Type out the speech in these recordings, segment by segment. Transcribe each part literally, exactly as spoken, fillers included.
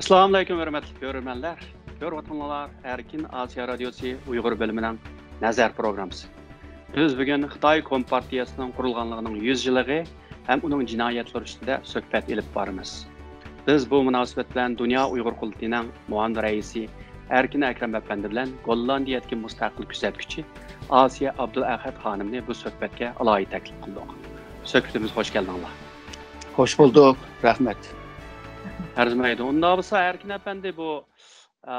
ئەسسالامۇئەلەيكۇم، ھۆرمەتلىك كۆرۈرمەنلەر. كۆرۈۋاتقانلار ئەركىن ئاسىيا رادىيوسى ئۇيغۇر بۆلۈمىنىڭ نەزەر پروگراممىسى. بىز بۈگۈن خىتاي كومپارتىيەسىنىڭ قۇرۇلغانلىقىنىڭ يۈز يىللىقى ھەم ئۇنىڭ جىنايەتلىرى ئۈستىدە سۆھبەت ئېلىپ بارىمىز. بىز بۇ مۇناسىۋەت بىلەن دۇنيا ئۇيغۇر قۇرۇلتىيىنىڭ مۇئاۋىن رەئىسى ئەركىن ئەكرەم ئەپەندى بىلەن گوللاندىيەدىكى مۇستەقىل كۆزەتكۈچى ئاسىيە ئابدۇلئەخەت خانىمنى بۇ سۆھبەتكە ئالاھىدە تەكلىپ قىلدۇق. سۆھبىتىمىزگە خوش كەلدىڭلار. خوش بولدۇق، رەھمەت. ئەرزىمەيدۇ. ئۇنداق بولسا، ئەركىن ئەپەندى، بۇ، ئە،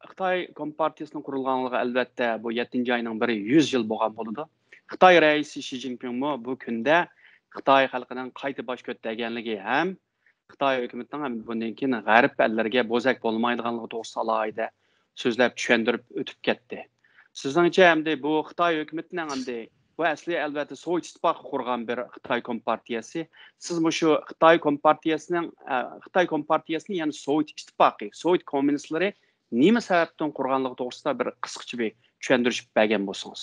خىتاي كومپارتىيىسىنىڭ قۇرۇلغانلىقىغا، ئەلۋەتتە، بۇ يەتتىنچى ئاينىڭ بىرى يۈز يىل بولغان بولىدۇ. خىتاي رەئىسى شى جىنپىڭمۇ بۇ كۈندە خىتاي خەلقىنىڭ قايتا باش كۆتۈرگەنلىكى ھەم خىتاي ھۆكۈمىتىنىڭ ھەم بۇندىن كېيىن غەرب ئەللىرىگە بوزەك بولمايدىغانلىقى توغرىسىدا ئالاھىدە سۆزلەپ، چۈشەندۈرۈپ ئۆتۈپ كەتتى. سىزنىڭچە، ئەمدى بۇ خىتاي ھۆكۈمىتىنىڭ ئەمدى بۇ ئەسلى، ئەلۋەتتە، سوۋېت ئىتتىپاقى قۇرغان بىر خىتاي كومپارتىيەسى. سىز مۇشۇ خىتاي كومپارتىيەسىنىڭ، ئە، خىتاي كومپارتىيەسىنى، يەنى سوۋېت ئىتتىپاقى، سوۋېت كوممۇنىستلىرى نېمە سەۋەبتىن قۇرغانلىقى توغرىسىدا بىر قىسقىچە بىر چۈشەندۈرۈشۈپ بەرگەن بولسىڭىز.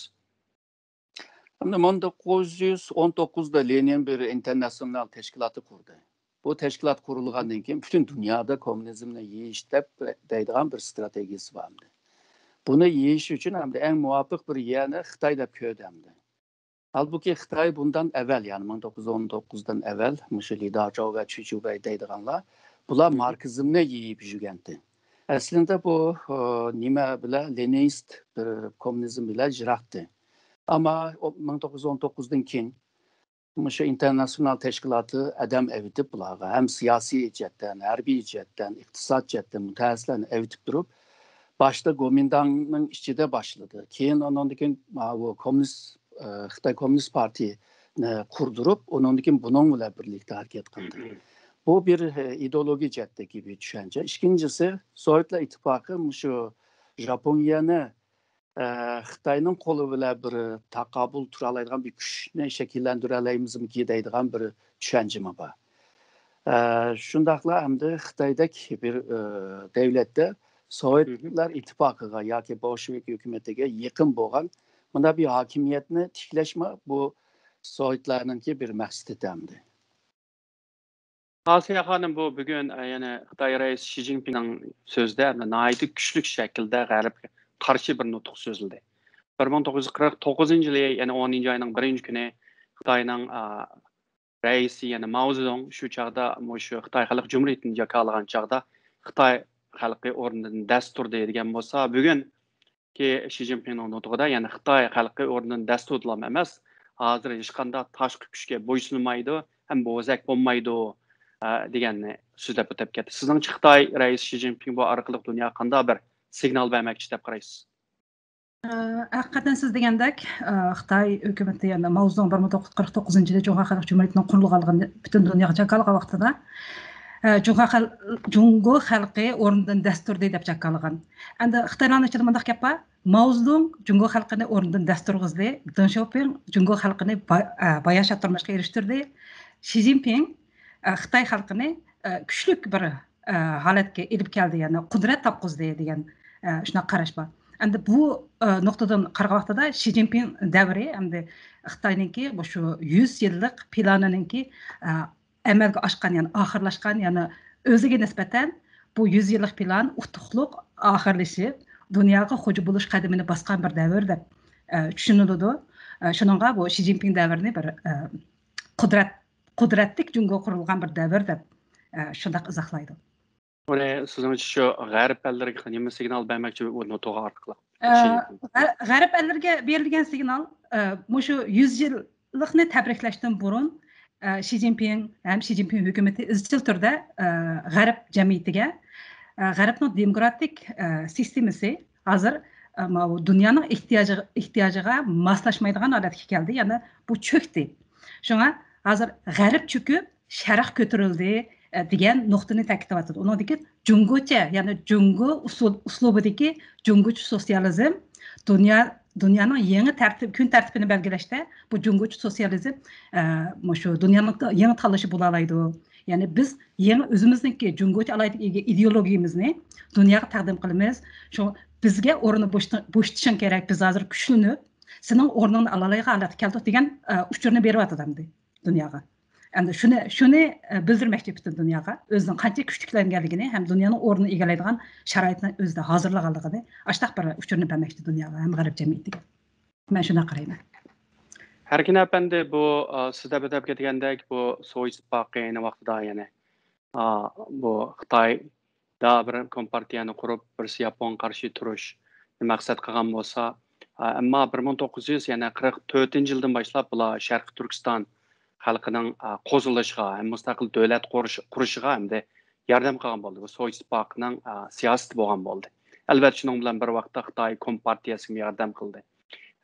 ئەمدى مىڭ توققۇز يۈز ئون توققۇزدا لېنىن بىر ئىنتېرناتسىونال تەشكىلاتى قۇردى. بۇ تەشكىلات قۇرۇلغاندىن كېيىن پۈتۈن دۇنيادا كوممۇنىزمنى يېيىش دەپ دەيدىغان بىر ستراتېگىيىسى بار ئەمدى. بۇنى يېيىش ئۈچۈن ئەمدى ئەڭ مۇۋاپىق بىر يەرنى خىتاي دەپ كۆردى ئەمدى. ھالبۇكى، خىتاي بۇندىن ئەۋۋەل، يەنى مىڭ توققۇز يۈز ئون توققۇزدىن ئەۋۋەل مۇشۇ لى داچاۋ ۋە چۈ چۈۋەي دەيدىغانلار، بۇلار ماركسىزمنى يېيىپ يۈرگەنتى. ئەسلىدە بۇ، ئۇ، نېمە بىلەن، لېنىنىست بىر كوممۇنىزم بىلەن يىراقتى. ئەمما ئو-، مىڭ توققۇز يۈز ئون توققۇزدىن كېيىن مۇشۇ ئىنتېرناتسىونال تەشكىلاتى ئادەم ئەۋېتىپ بۇلارغا، ھەم سىياسىي جەھەتتىن، ھەربىي جەھەتتىن، ئىقتىساد جەھەتتىن مۇتەخەسسىسلەرنى ئەۋېتىپ تۇرۇپ، باشتا گومىنداڭنىڭ ئىچىدە باشلىدى. كېيىن ئۇنىڭدىن كېيىن ماۋۇ كوممۇنىست، ئە، خىتاي كوممۇنىست پارتىيىنى قۇردۇرۇپ، ئۇنىڭدىن كېيىن بۇنىڭ بىلەن بىرلىكتە ھەرىكەت قىلدى. بۇ بىر، ئە، ئىدېئولوگىيە جەھەتتىكى بىر چۈشەنچە. ئىككىنچىسى، سوۋېتلار ئىتتىپاقى مۇشۇ ژاپونىيەنى ئە، خىتاينىڭ قولى بىلەن بىر تاقابىل تۇرالايدىغان بىر كۈچنى شەكىللەندۈرەلەيمىزمىكى دەيدىغان بىر چۈشەنچىمۇ بار. ئە، شۇنداقلا ئەمدى خىتايدەك بىر، ئە، دەۋلەتتە سوۋېتلار ئىتتىپاقىغا ياكى بولشېۋىك ھۆكۈمىتىگە يېقىن بولغان مۇنداق بىر ھاكىمىيەتنى تىكلەشمۇ بۇ سوۋېتلارنىڭكى بىر مەقسىتى ئەمدى. ئاسىيە خانىم، بۇ بۈگۈن، ئە، يەنە خىتاي رەئىسى شى جىنپىڭنىڭ سۆزىدە ناھايىتى كۈچلۈك شەكىلدە غەربكە قارشى بىر نۇتۇق سۆزلىدى. بىر مىڭ توققۇز يۈز قىرىق توققۇزىنچى يىلى، يەنى ئونىنچى ئاينىڭ بىرىنچى كۈنى خىتاينىڭ، ئا، رەئىسى، يەنى ماۋ زېدۇڭ شۇ چاغدا مۇشۇ خىتاي خەلق جۇمھۇرىيىتىنى جاكارلىغان چاغدا خىتاي خەلقى ئورنىدىن دەس تۇردى دېگەن بولسا، بۈگۈن كى شى جىنپىڭنىڭ نۇتقىدا، يەنى خىتاي خەلقى ئورنىدىن دەس تۇردىلا ئەمەس، ھازىر ھېچقانداق تاشقى كۈچكە بويسۇنمايدۇ ھەم بوزەك بولمايدۇ، ئە، دېگەننى سۆزلەپ ئۆتۈپ كەتتى. سىزنىڭچە خىتاي رەئىسى شى جىنپىڭ بۇ ئارقىلىق دۇنياغا قانداق بىر سىگنال بەرمەكچى دەپ قارايسىز؟ ئە، ھەقىقەتەن سىز دېگەندەك، ئە، خىتاي ھۆكۈمىتى، يەنى ماۋ زېدۇڭ بىر مىڭ توققۇز يۈز قىرىق توققۇزىنچى يىلى جۇڭخۇا خەلق جۇمھۇرىيىتىنىڭ قۇرۇلغانلىقىنى پۈتۈن دۇنياغا جاكارلىغان ۋاقتىدا، ئە، جۇڭخۇا خەل-، جۇڭگو خەلقى ئورنىدىن دەس تۇردى دەپ جاكارلىغان. ئەمدى خىتايلارنىڭ ئىچىدە مۇنداق گەپ بار، ماۋ زېدۇڭ جۇڭگو خەلقىنى ئورنىدىن دەس تۇرغۇزدى، دېڭ شياۋپىڭ جۇڭگو خەلقىنى با-، ئە، باياشات تۇرمۇشقا ئېرىشتۈردى، شى جىنپىڭ، ئە، خىتاي خەلقىنى، ئە، كۈچلۈك بىر، ئە، ھالەتكە ئېلىپ كەلدى، يەنى قۇدرەت تاپقۇزدى دېگەن، ئە، شۇنداق قاراش بار. ئەمدى بۇ، ئە، نۇقتىدىن قارىغان ۋاقتىدا شى جىنپىڭ دەۋرى ئەمدى خىتاينىڭكى مۇشۇ يۈز يىللىق پىلانىنىڭكى، ئە، ئەمەلگە ئاشقان، يەنى ئاخىرلاشقان، يەنى ئۆزىگە نىسبەتەن بۇ يۈز يىللىق پىلان ئۇتۇقلۇق ئاخىرلىشىپ، دۇنياغا خوجا بولۇش قەدىمىنى باسقان بىر دەۋر دەپ، ئە، چۈشىنىلىدۇ. ئە، شۇنىڭغا بۇ شى جىنپىڭ دەۋرىنى بىر، ئە، قۇدرەت، قۇدرەتلىك جۇڭگو قۇرۇلغان بىر دەۋر دەپ، ئە، شۇنداق ئىزاھلايدۇ. بۇنى سىزنىڭچە شۇ غەرب ئەللىرىگە نېمە سىگنال بەرمەكچى بۇ نۇتۇقى ئارقىلىق؟ ئە، شى جىنپىڭ. غە-، غەرب ئەللىرىگە بېرىلگەن سىگنال، ئە، مۇشۇ يۈز يىللىقنى تەبرىكلەشتىن بۇرۇن، ئە، شى جىنپىڭ ھەم شى جىنپىڭ ھۆكۈمىتى ئىزچىل تۈردە، ئە، غەرب جەمئىيىتىگە، ئە، غەربنىڭ دېموكراتىك، ئە، سىستېمىسى ھازىر، ئە، ماۋۇ دۇنيانىڭ ئېھتىياجىغا، ئېھتىياجىغا ماسلاشمايدىغان ھالەتكە كەلدى، يەنى بۇ چۆكتى. شۇڭا ھازىر غەرب چۆكۈپ، شەرق كۆتۈرۈلدى، ئە، دېگەن نۇقتىنى تەكىتلەۋاتىدۇ. ئۇنىڭدىن كېيىن جۇڭگوچە، يەنى جۇڭگو ئۇسۇل-، ئۇسلۇبىدىكى جۇڭگوچە سوتسىيالىزم دۇنيا، دۇنيانىڭ يېڭى تەرتىپ، كۈن تەرتىپىنى بەلگىلەشتە بۇ جۇڭگوچە سوتسىيالىزم، ئە، مۇشۇ دۇنيانىڭ يېڭى تاللىشى بولالايدۇ. يەنى بىز يېڭى ئۆزىمىزنىڭكى جۇڭگوچە ئالاھىدە ئىدېئولوگىيىمىزنى دۇنياغا تەقدىم قىلىمىز. شۇ بىزگە ئورنىنى بوشىتىڭ-، بوشىتىشىڭ كېرەك، بىز ھازىر كۈچلىنىپ، سېنىڭ ئورنۇڭنى ئالالايدىغان ھالەتكە كەلدۇق دېگەن، ئە، ئۇچۇرنى بېرىۋاتىدۇ ئەمدى دۇنياغا. ئەمدى شۇنى، شۇنى، ئە، بىلدۈرمەكچى پۈتۈن دۇنياغا. ئۆزىنىڭ قانچە كۈچلۈكلەنگەنلىكىنى ھەم دۇنيانىڭ ئورنىنى ئىگىلەيدىغان شارائىتنى ئۆزىدە ھازىرلىغانلىقىنى، ئاشتاق بىر ئۇچۇرنى بەرمەكچى دۇنياغا ھەم غەرب جەمئىيىتىگە. مەن شۇنداق قارايمەن. ئەركىن ئەپەندى، بۇ، ئا، سىز دەپ ئۆتۈپ كەتكەندەك، بۇ سوۋېت ئىتتىپاقى ئەينى ۋاقتىدا، يەنى، ئا، بۇ خىتايدا بىر كومپارتىيەنى قۇرۇپ، بىرسى ياپونغا قارشى تۇرۇشنى مەقسەت قىلغان بولسا، ئا، ئەمما بىر مىڭ توققۇز يۈز، يەنى قىرىق تۆتىنچى يىلدىن باشلاپ بۇلار شەرقىي تۈركىستان خەلقىنىڭ، ئا، قوزغىلىشىغا ھەم مۇستەقىل دۆلەت قۇرۇش-، قۇرۇشىغا ئەمدى ياردەم قىلغان بولدى. بۇ سوۋېت ئىتتىپاقىنىڭ، ئا، سىياسىتى بولغان بولدى. ئەلۋەتتە، شۇنىڭ بىلەن بىر ۋاقىتتا خىتاي كومپارتىيەسىگىمۇ ياردەم قىلدى.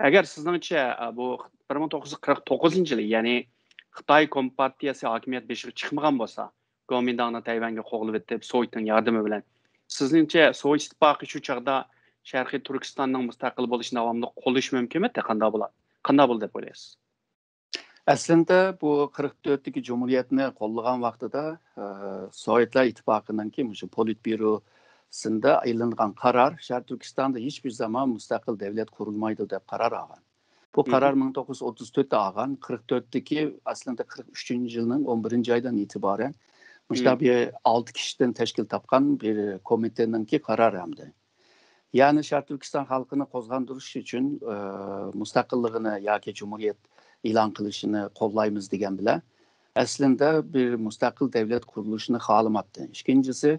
ئەگەر سىزنىڭچە، ئا، بۇ بىر مىڭ توققۇز يۈز قىرىق توققۇزىنچى يىلى، يەنى خىتاي كومپارتىيەسى ھاكىمىيەت بېشىغا چىقمىغان بولسا، گومىنداڭنى تەيۋەنگە قوغلىۋېتىپ، سوۋېتنىڭ ياردىمى بىلەن، سىزنىڭچە سوۋېت ئىتتىپاقى شۇ چاغدا شەرقىي تۈركىستاننىڭ مۇستەقىل بولۇشىنى داۋاملىق قوللىشى مۇمكىنمىدى؟ قانداق بولا-، قانداق بولدى دەپ ئويلايسىز؟ ئەسلىندە بۇ قىرىق تۆتتىكى جۇمھۇرىيەتنى قوللىغان ۋاقتىدا، ئە، سوۋېتلار ئىتتىپاقىنىڭكى مۇشۇ پولىتبيۇروسىندا ئېلىنغان قارار، شەرقىي تۈركىستاندا ھېچبىر زامان مۇستەقىل دۆلەت قۇرۇلمايدۇ دەپ قارار ئالغان. بۇ قارار مىڭ توققۇز يۈز ئوتتۇز تۆتتە ئالغان، قىرىق تۆتتىكى، ئەسلىندە قىرىق ئۈچىنچى يىلنىڭ ئون بىرىنچى ئايدىن ئېتىبارەن مۇشۇنداق بىر ئالتە كىشىدىن تەشكىل تاپقان بىر كومىتېتنىڭكى قارارى ئەمدى. يەنى شەرقىي تۈركىستان خەلقىنى قوزغاندۇرۇش ئۈچۈن، ئە، مۇستەقىللىقىنى ياكى جۇمھۇرىيەت ئېلان قىلىشىنى قوللايمىز دېگەن بىلەن، ئەسلىندە بىر مۇستەقىل دۆلەت قۇرۇلۇشىنى خالىماپتۇ. ئىككىنچىسى،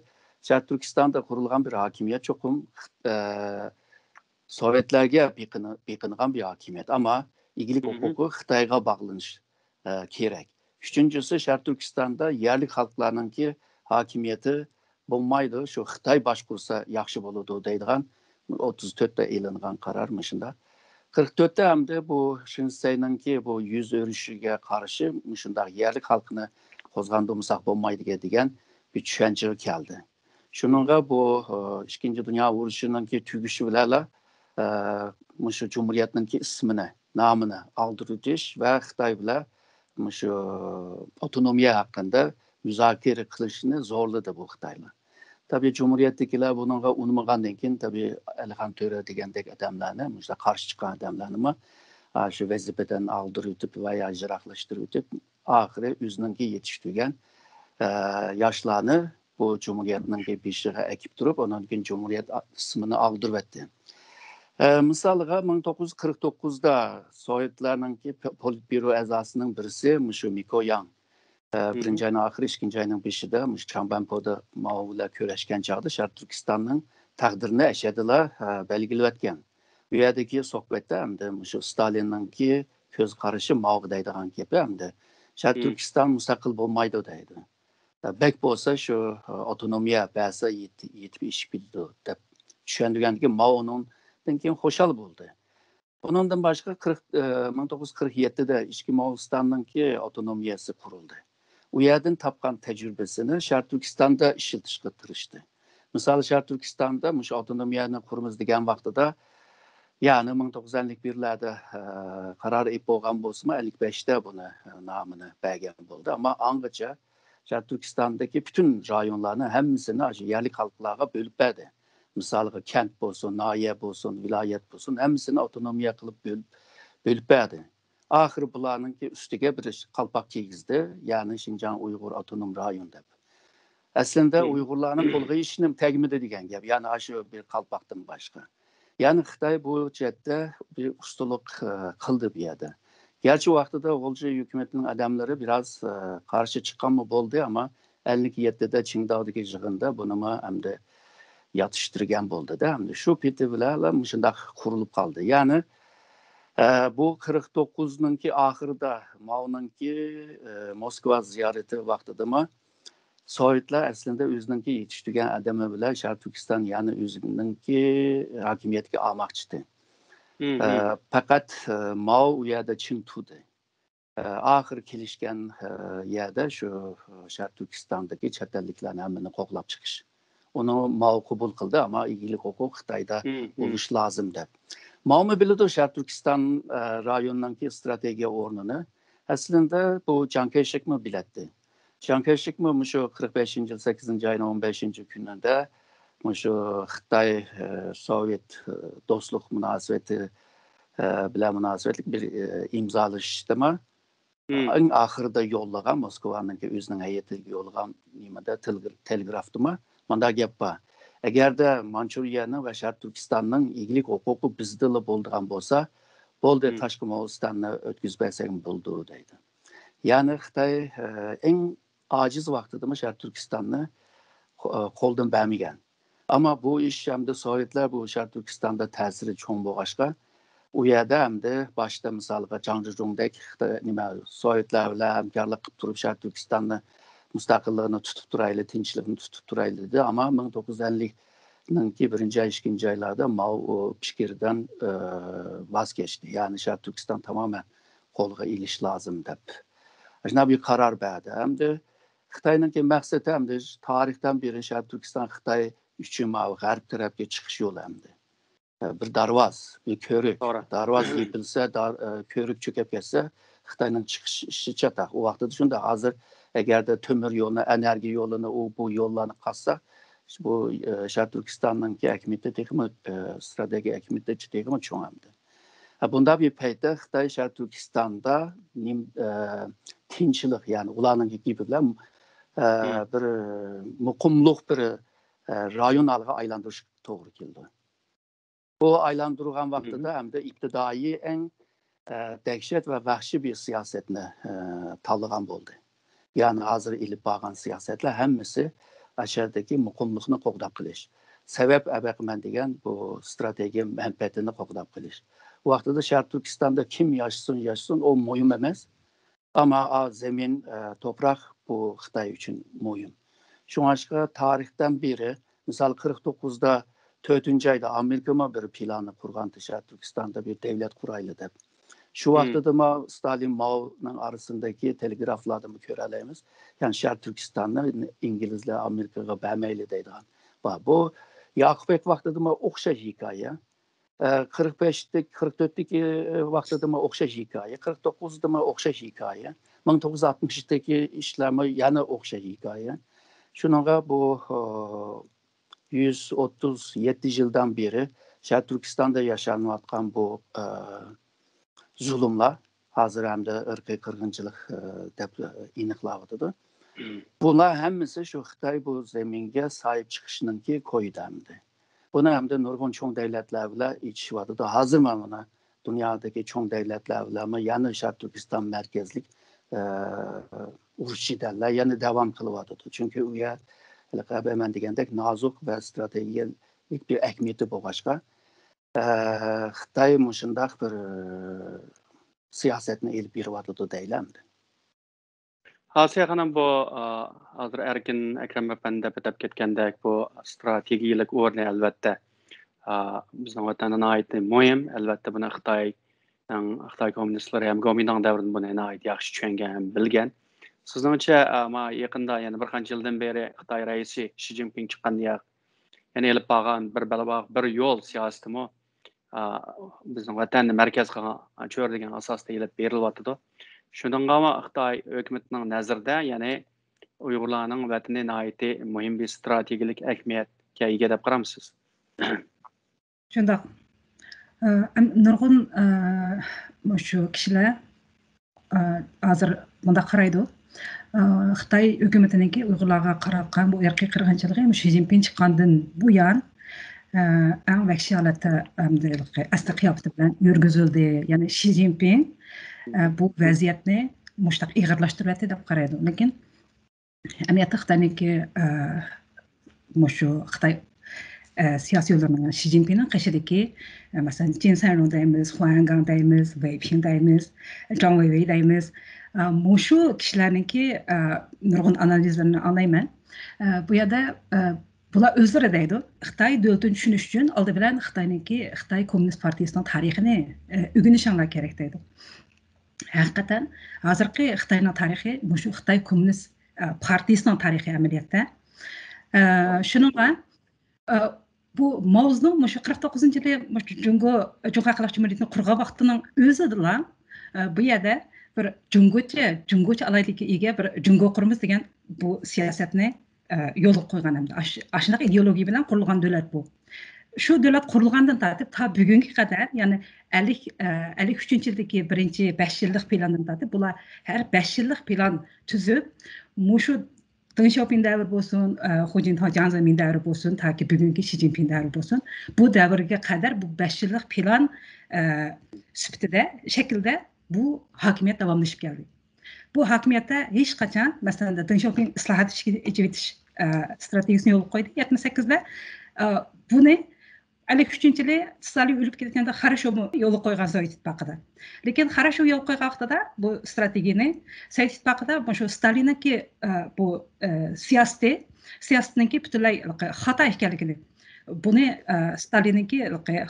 شەرقىي تۈركىستاندا قۇرۇلغان بىر ھاكىمىيەت چوقۇم، ئە، سوۋېتلارغا بېقىنى-، بېقىنغان بىر ھاكىمىيەت. ئەمما ئىگىلىك ھوقۇقى خىتايغا باغلىنىش، ئە، كېرەك. ئۈچىنچىسى، شەرقىي تۈركىستاندا يەرلىك خەلقلەرنىڭكى ھاكىمىيىتى بولمايدۇ، شۇ خىتاي باشقۇرسا ياخشى بولىدۇ دەيدىغان ئوتتۇز تۆتتە ئېلىنغان قارار مۇشۇنداق. قىرىق تۆتتە ئەمدى بۇ شىنسەينىڭكى بۇ يۈز ئۆرۈشىگە قارشى مۇشۇنداق يەرلىك خەلقنى قوزغاندۇرمىساق بولمايدىكەن دېگەن بىر چۈشەنچىگە كەلدى. شۇنىڭغا بۇ، ئىككىنچى دۇنيا ئۇرۇشىنىڭكى تۈگىشى بىلەنلا، مۇشۇ جۇمھۇرىيەتنىڭكى ئىسمىنى، نامىنى ئالدۇرۇۋېتىش ۋە خىتاي بىلەن مۇشۇ ئاپتونومىيە ھەققىدە مۇزاكىرە قىلىشنى زورلىدى بۇ خىتايلار. تەبىئىي جۇمھۇرىيەتتىكىلەر بۇنىڭغا ئۇنىمىغاندىن كېيىن، تەبىئىي ئەلىخان تۆرە دېگەندەك ئادەملەرنى، مۇشۇنداق قارشى چىققان ئادەملەرنىمۇ، ئا، شۇ ۋەزىپىدىن ئالدۇرۇۋېتىپ ۋە يا يىراقلاشتۇرۇۋېتىپ، ئاخىرى ئۆزىنىڭكى يېتىشتۈرگەن، ئە، ياشلارنى بۇ جۇمھۇرىيەتنىڭكى بېشىغا ئەكىپ تۇرۇپ، ئۇنىڭدىن كېيىن جۇمھۇرىيەت ئا-، ئىسمىنى ئالدۇرۇۋەتتى. ئە، مىسالىغا، مىڭ توققۇز يۈز قىرىق توققۇزدا سوۋېتلارنىڭكى پ-، پولىتبيۇرو ئەزاسىنىڭ بىرسى مۇشۇ مىكو ياڭ، ئە، بىرىنچى ئاينىڭ ئاخىرى، ئىككىنچى ئاينىڭ بېشىدا مۇشۇ چاڭبەنپودا ماۋ بىلەن كۆرۈشكەن چاغدا شەرقىي تۈركىستاننىڭ تەقدىرىنى ئەشەدىلا، ئە، بەلگىلىۋەتكەن. بۇ يەردىكى سۆھبەتتە ئەمدى مۇشۇ ستالىننىڭكى كۆز قارىشى ماۋغا دەيدىغان گېپى ئەمدى شەرقىي تۈركىستان مۇستەقىل بولمايدۇ دەيدۇ. بەك بولسا شۇ ئاپتونومىيە بەرسە يېتى-، يېتىپ ئېشىپ كېتىدۇ دەپ چۈشەندۈرگەندىكىن ماۋ ئۇنىڭدىن كېيىن خۇشال بولدى. بۇنىڭدىن باشقا قىرىق، ئە، مىڭ توققۇز يۈز قىرىق يەتتىدە ئىچكى موغۇلىستاننىڭكى ئاپتونومىيەسى قۇرۇلدى. ئۇ يەردىن تاپقان تەجرىبىسىنى شەرقىي تۈركىستاندا ئىشلىتىشكە تىرىشتى. مىسال، شەرقىي تۈركىستاندا مۇشۇ ئاپتونومىيەنى قۇرىمىز دېگەن ۋاقتىدا، يەنى مىڭ توققۇز يۈز ئەللىك بىرلەردە، ئە، قارار ئېلىپ بولغان بولسىمۇ، ئەللىك بەشتە بۇنى، ئە، نامىنى بەرگەن بولدى. ئەمما ئاڭغىچە شەرقىي تۈركىستاندىكى پۈتۈن رايونلارنىڭ ھەممىسىنى ئاشۇ يەرلىك خەلقلەرگە بۆلۈپ بەردى. مىسالىغا، كەنت بولسۇن، ناھىيە بولسۇن، ۋىلايەت بولسۇن، ھەممىسىنى ئاپتونومىيە قىلىپ بۆل-، بۆلۈپ بەردى. ئاخىرى بۇلارنىڭكى ئۈستىگە بىر قالپاق كىيگۈزدى، يەنى شىنجاڭ ئۇيغۇر ئاپتونوم رايون دەپ. ئەسلىدە ئۇيغۇرلارنىڭ قولىغا ھېچنېمە تەگمىدى دېگەن گەپ، يەنى ئاشۇ بىر قالپاقتىن باشقا. يەنى خىتاي بۇ جەھەتتە بىر ئۇستىلىق، ئە، قىلدى بۇ يەردە. گەرچە ۋاقتىدا غۇلجا ھۆكۈمىتىنىڭ ئادەملىرى بىراز، ئە، قارشى چىققانمۇ بولدى، ئەمما ئەللىك يەتتىدە چىڭداۋدىكى يىغىندا بۇنىمۇ ئەمدى ياتىشتۇرغان بولدى-دە. ئەمدى شۇ پېتى بىلەنلا مۇشۇنداق قۇرۇلۇپ قالدى. يەنى، ئە، بۇ قىرىق توققۇزنىڭكى ئاخىرىدا ماۋنىڭكى، ئە، موسكۋا زىيارىتى ۋاقتىدىمۇ سوۋېتلار ئەسلىدە ئۆزىنىڭكى يېتىشتۈرگەن ئادىمى بىلەن شەرقىي تۈركىستان يەنى ئۆزىنىڭكى ھاكىمىيەتكە ئالماقچىدى. ئە، پەقەت، ئە، ماۋ ئۇ يەردە چىڭ تۇردى. ئە، ئاخىرى كېلىشكەن، ئە، يەردە شۇ، ئە، شەرقىي تۈركىستاندىكى چەت ئەللىكلەرنى ھەممىنى قوغلاپ چىقىش. ئۇنى ماۋ قوبۇل قىلدى، ئەمما ئىگىلىك ھوقۇقى خىتايدا بولۇش لازىم دەپ. ماۋمۇ بىلىدۇ، شەرقىي تۈركىستان، ئە، رايونىنىڭكى ئىستراتېگىيە ئورنىنى. ئەسلىدە بۇ جاڭ كەيشىكمۇ بىلەتتى. جاڭ كەيشىكمۇ مۇشۇ قىرىق بەشىنچى يىل سەككىزىنچى ئاينىڭ ئون بەشىنچى كۈنىدە مۇشۇ خىتاي، ئە، سوۋېت، ئە، دوستلۇق مۇناسىۋىتى، ئە، بىلەن مۇناسىۋەتلىك بىر، ئە، ئىمزالىشىشتىمۇ ئەڭ ئاخىرىدا يوللىغان، موسكۋانىڭكى ئۆزىنىڭ ھەيئىتىگە يوللىغان نېمىدە، تېلېگرافتىمۇ مۇنداق گەپ بار. ئەگەردە مانچۇرىيەنىڭ ۋە شەرقىي تۈركىستاننىڭ ئىگىلىك ھوقۇقى بىزدىلا بولىدىغان بولسا، بولدى، تاشقى موغۇلىستاننى ئۆتكۈزۈپ بەرسەڭ بولىدۇ دەيدۇ. يەنى خىتاي ئەڭ ئاجىز ۋاقتىدىمۇ شەرقىي تۈركىستاننى قولدىن بەرمىگەن. ئەمما بۇ ئىش ئەمدى سوۋېتلار بۇ شەرقىي تۈركىستاندا تەسىرى چوڭ بولغاچقا، ئۇ يەردە ئەمدى باشتا مىسالغا جاڭ جۇجۇڭدەك خىتاي، نېمە، سوۋېتلار بىلەن ھەمكارلىق قىلىپ تۇرۇپ شەرقىي تۈركىستاننى مۇستەقىللىقىنى تۇتۇپ تۇرايلى، تىنچلىقنى تۇتۇپ تۇرايلى دېدى. ئەمما مىڭ توققۇز يۈز ئەللىكنىڭكى بىرىنچى ئاي، ئىككىنچى ئايلاردا ماۋ ئۇ پىكىردىن ۋاز كەچتى. يەنى شەرقىي تۈركىستان تامامەن قولغا ئېلىش لازىم دەپ، شۇنداق بىر قارار بەردى. ئەمدى خىتاينىڭكى مەقسىتى ئەمدى تارىختىن بېرى شەرقىي تۈركىستان خىتاي ئۈچۈن ماۋۇ غەرب تەرەپكە چىقىش يولى ئەمدى. بىر دارۋاز، بىر كۆۋرۈك. دارۋاز يېپىلسە، كۆۋرۈك چۆكۈپ كەتسە، خىتاينىڭ چىقىشى چاتاق. ئۇ ۋاقتىدا شۇنداق. ھازىر ئەگەردە تۆمۈر يولنى، ئېنېرگىيە يولىنى، ئۇ بۇ يوللارنى قازسا، بۇ شەرقىي تۈركىستاننىڭكى ئەھمىيىتى تېخىمۇ، ئىستراتېگىيە ئەھمىيىتى تېخىمۇ چوڭ ئەمدى. بۇنداق بىر پەيتتە خىتاي شەرقىي تۈركىستاندا تىنچلىق، يەنى ئۇلارنىڭ گېپى بىلەن بىر مۇقىملىق بىر رايون ھالىغا ئايلاندۇرۇش توغرا كېلىدۇ. بۇ ئايلاندۇرغان ۋاقتىدا ئەمدى ئىپتىدائىي ئەڭ دەھشەت ۋە ۋەھشىي بىر سىياسەتنى تاللىغان بولدى. يەنى ھازىر ئېلىپ بارغان سىياسەتلەر ھەممىسى ئاشۇ يەردىكى مۇقىملىقنى قوغداپ قېلىش، سەۋەب ئەۋەقمەن دېگەن بۇ ئىستراتېگىيە مەنپەئەتىنى قوغداپ قېلىش. ۋاقتىدا شەرقىي تۈركىستاندا كىم ياشىسۇن، ياشىسۇن، ئۇ مۇھىم ئەمەس. ئەمما زېمىن، توپراق بۇ خىتاي ئۈچۈن مۇھىم. شۇڭلاشقا تارىختىن بېرى، مىسال، قىرىق توققۇزدا تۆتىنچى ئايدا ئامېرىكىمۇ بىر پىلاننى قۇرغان، شەرقىي تۈركىستاندا بىر دۆلەت قۇرايلى دەپ. شۇ ۋاقتىدىمۇ ستالىن ماۋنىڭ ئارىسىدىكى تېلېگرافلاردىمۇ كۆرەلەيمىز. يەنى شەرقىي تۈركىستاننى ئىنگلىزلەر ئامېرىكىغا بەرمەيلى دەيدىغان بار. بۇ ياقۇپ بەگ ۋاقتىدىمۇ ئوخشاش ھېكايە. قىرىق بەشتىكى، قىرىق تۆتتىكى ۋاقتىدىمۇ ئوخشاش ھېكايە، قىرىق توققۇزدىمۇ ئوخشاش ھېكايە، مىڭ توققۇز يۈز ئاتمىشتىكى ئىشلارمۇ يەنە ئوخشاش ھېكايە. شۇنىڭغا بۇ يۈز ئوتتۇز يەتتە يىلدىن بېرى شەرقىي تۈركىستاندا ياشانىۋاتقان بۇ زۇلۇملار ھازىر ھەمدە ئىرقىي قىرغىنچىلىق دەپ ئېنىقلاۋاتىدۇ. بۇلار ھەممىسى شۇ خىتاي بۇ زېمىنگە ساھىب چىقىشنىڭكى كويىدا ئەمدى. بۇنى ئەمدى نۇرغۇن چوڭ دۆلەتلەر بىلەن ئېچىشىۋاتىدۇ. ھازىر مانا دۇنيادىكى چوڭ دۆلەتلەر بىلەنمۇ يەنە شەرقىي تۈركىستان مەركەزلىك ئۇرۇش جېدەللەر يەنە داۋام قىلىۋاتىدۇ. چۈنكى ئۇ يەر ھېلىقى ئەۋۋەل مەن دېگەندەك نازۇك ۋە ئىستراتېگىيەلىك بىر ئەھمىيىتى بولغاچقا، خىتاي مۇشۇنداق بىر سىياسەتنى ئېلىپ بېرىۋاتىدۇ دەيلى ئەمدى. ئاسىيە خانىم، بۇ ھازىر ئەركىن ئەكرەم ئەپەندى دەپ ئەتەپ كەتكەندەك، بۇ ئىستراتېگىيەلىك ئورنى، ئەلۋەتتە، بىزنىڭ ۋەتەندە ناھايىتى مۇھىم. ئەلۋەتتە، بۇنى خىتاينىڭ، خىتاي كوممۇنىستلىرى ھەم گومىنداڭ دەۋرىدىن بۇنى ناھايىتى ياخشى چۈشەنگەن ھەم بىلگەن. سىزنىڭچە، يېقىندا، يەنە بىر قانچە يىلدىن بېرى خىتاي رەئىسى شى جىنپىڭ چىققاندىن يەنە ئېلىپ بارغان بىر بەلباغ، بىر يول سىياسىتىمۇ بىزنىڭ ۋەتەننى مەركەز قىلغان، چۆرىدىگەن ئاساستا ئېلىپ بېرىلىۋاتىدۇ. شۇنىڭغىمۇ خىتاي ھۆكۈمىتىنىڭ نەزىرىدە، يەنى ئۇيغۇرلارنىڭ ۋەتىنى ناھايىتى مۇھىم بىر ئىستراتېگىيەلىك ئەھمىيەتكە ئىگە دەپ قارامسىز؟ شۇنداق. نۇرغۇن مۇشۇ كىشىلەر ھازىر مۇنداق قارايدۇ. خىتاي ھۆكۈمىتىنىڭكى ئۇيغۇرلارغا قاراتقان بۇ ئىرقىي قىرغىنچىلىقى شى جىنپىڭ چىققاندىن بۇيان ئەڭ ۋەھشىي ھالەتتە ئەمدى ئەسلى قىياپىتى بىلەن يۈرگۈزۈلدى. يەنى شى جىنپىڭ بۇ ۋەزىيەتنى مۇشۇنداق ئېغىرلاشتۇرۇۋەتتى دەپ قارايدۇ. لېكىن ئەمەلىيەتتە خىتاينىڭكى مۇشۇ خىتاي سىياسىيونلىرىنىڭ، شى جىنپىڭنىڭ قېشىدىكى، مەسىلەن، جىن سەنلۇڭ دەيمىز، خۇاڭ گاڭ دەيمىز، ۋېي پىڭ دەيمىز، جاڭ ۋېيۋېي دەيمىز. مۇشۇ كىشىلەرنىڭكى نۇرغۇن ئانالىزلىرىنى ئاڭلايمەن. بۇ يەردە بۇلار ئۆزلىرى دەيدۇ، خىتاي دۆلىتىنى چۈشىنىش ئۈچۈن ئالدى بىلەن خىتاينىڭكى، خىتاي كوممۇنىست پارتىيىسىنىڭ تارىخىنى ئۆگىنىشىڭلار كېرەك دەيدۇ. ھەقىقەتەن ھازىرقى خىتاينىڭ تارىخى مۇشۇ خىتاي كوممۇنىست پارتىيىسىنىڭ تارىخى ئەمەلىيەتتە. شۇنىڭغا بۇ ماۋزېدۇڭ مۇشۇ قىرىق توققۇزىنچى يىلى مۇشۇ جۇڭگو، جۇڭخۇا خەلق جۇمھۇرىيىتىنى قۇرغان ۋاقتىنىڭ ئۆزىدىلا بۇ يەردە بىر جۇڭگوچە، جۇڭگوچە ئالاھىدىلىككە ئىگە بىر جۇڭگو قۇرىمىز دېگەن بۇ سىياسەتنى يولغا قويغان ھەمدە ئاشۇنداق ئىدېئولوگىيە بىلەن قۇرۇلغان دۆلەت بۇ. شۇ دۆلەت قۇرۇلغاندىن تارتىپ تا بۈگۈنگە قەدەر، يەنى ئەللىك، ئەللىك ئۈچىنچى يىلدىكى بىرىنچى بەش يىللىق پىلاندىن تارتىپ، بۇلار ھەر بەش يىللىق پىلان تۈزۈپ، مۇشۇ دېڭ شياۋپىڭ دەۋرى بولسۇن، خۇ جىنتاۋ جياڭ زېمىن دەۋرى بولسۇن، تاكى بۈگۈنكى شى جىنپىڭ دەۋرى بولسۇن، بۇ دەۋرگە قەدەر بۇ بەش يىللىق پىلان سۈپىتىدە، شەكلىدە بۇ ھاكىمىيەت داۋاملىشىپ كەلدى. بۇ ھاكىمىيەتتە ھېچقاچان، مەسىلەن، دېڭ شياۋپىڭ ئىسلاھات ئىچىگە ئېچىۋېتىش ئىستراتېگىيىسىنى يولغا قويدى يەتمىش سەككىزدە. بۇنى ئەللىك ئۈچىنچى يىلى ستالىن ئۆلۈپ كەتكەندە خرۇشچوۋمۇ يولغا قويغان سوۋېت ئىتتىپاقىدا. لېكىن خرۇشچوۋ يولغا قويغان ۋاقتىدا بۇ ئىستراتېگىيىنى سوۋېت ئىتتىپاقىدا مۇشۇ ستالىننىڭكى بۇ سىياسىتى، سىياسىتىنىڭكى پۈتۈنلەي خاتا ئىكەنلىكىنى، بۇنى ستالىننىڭكى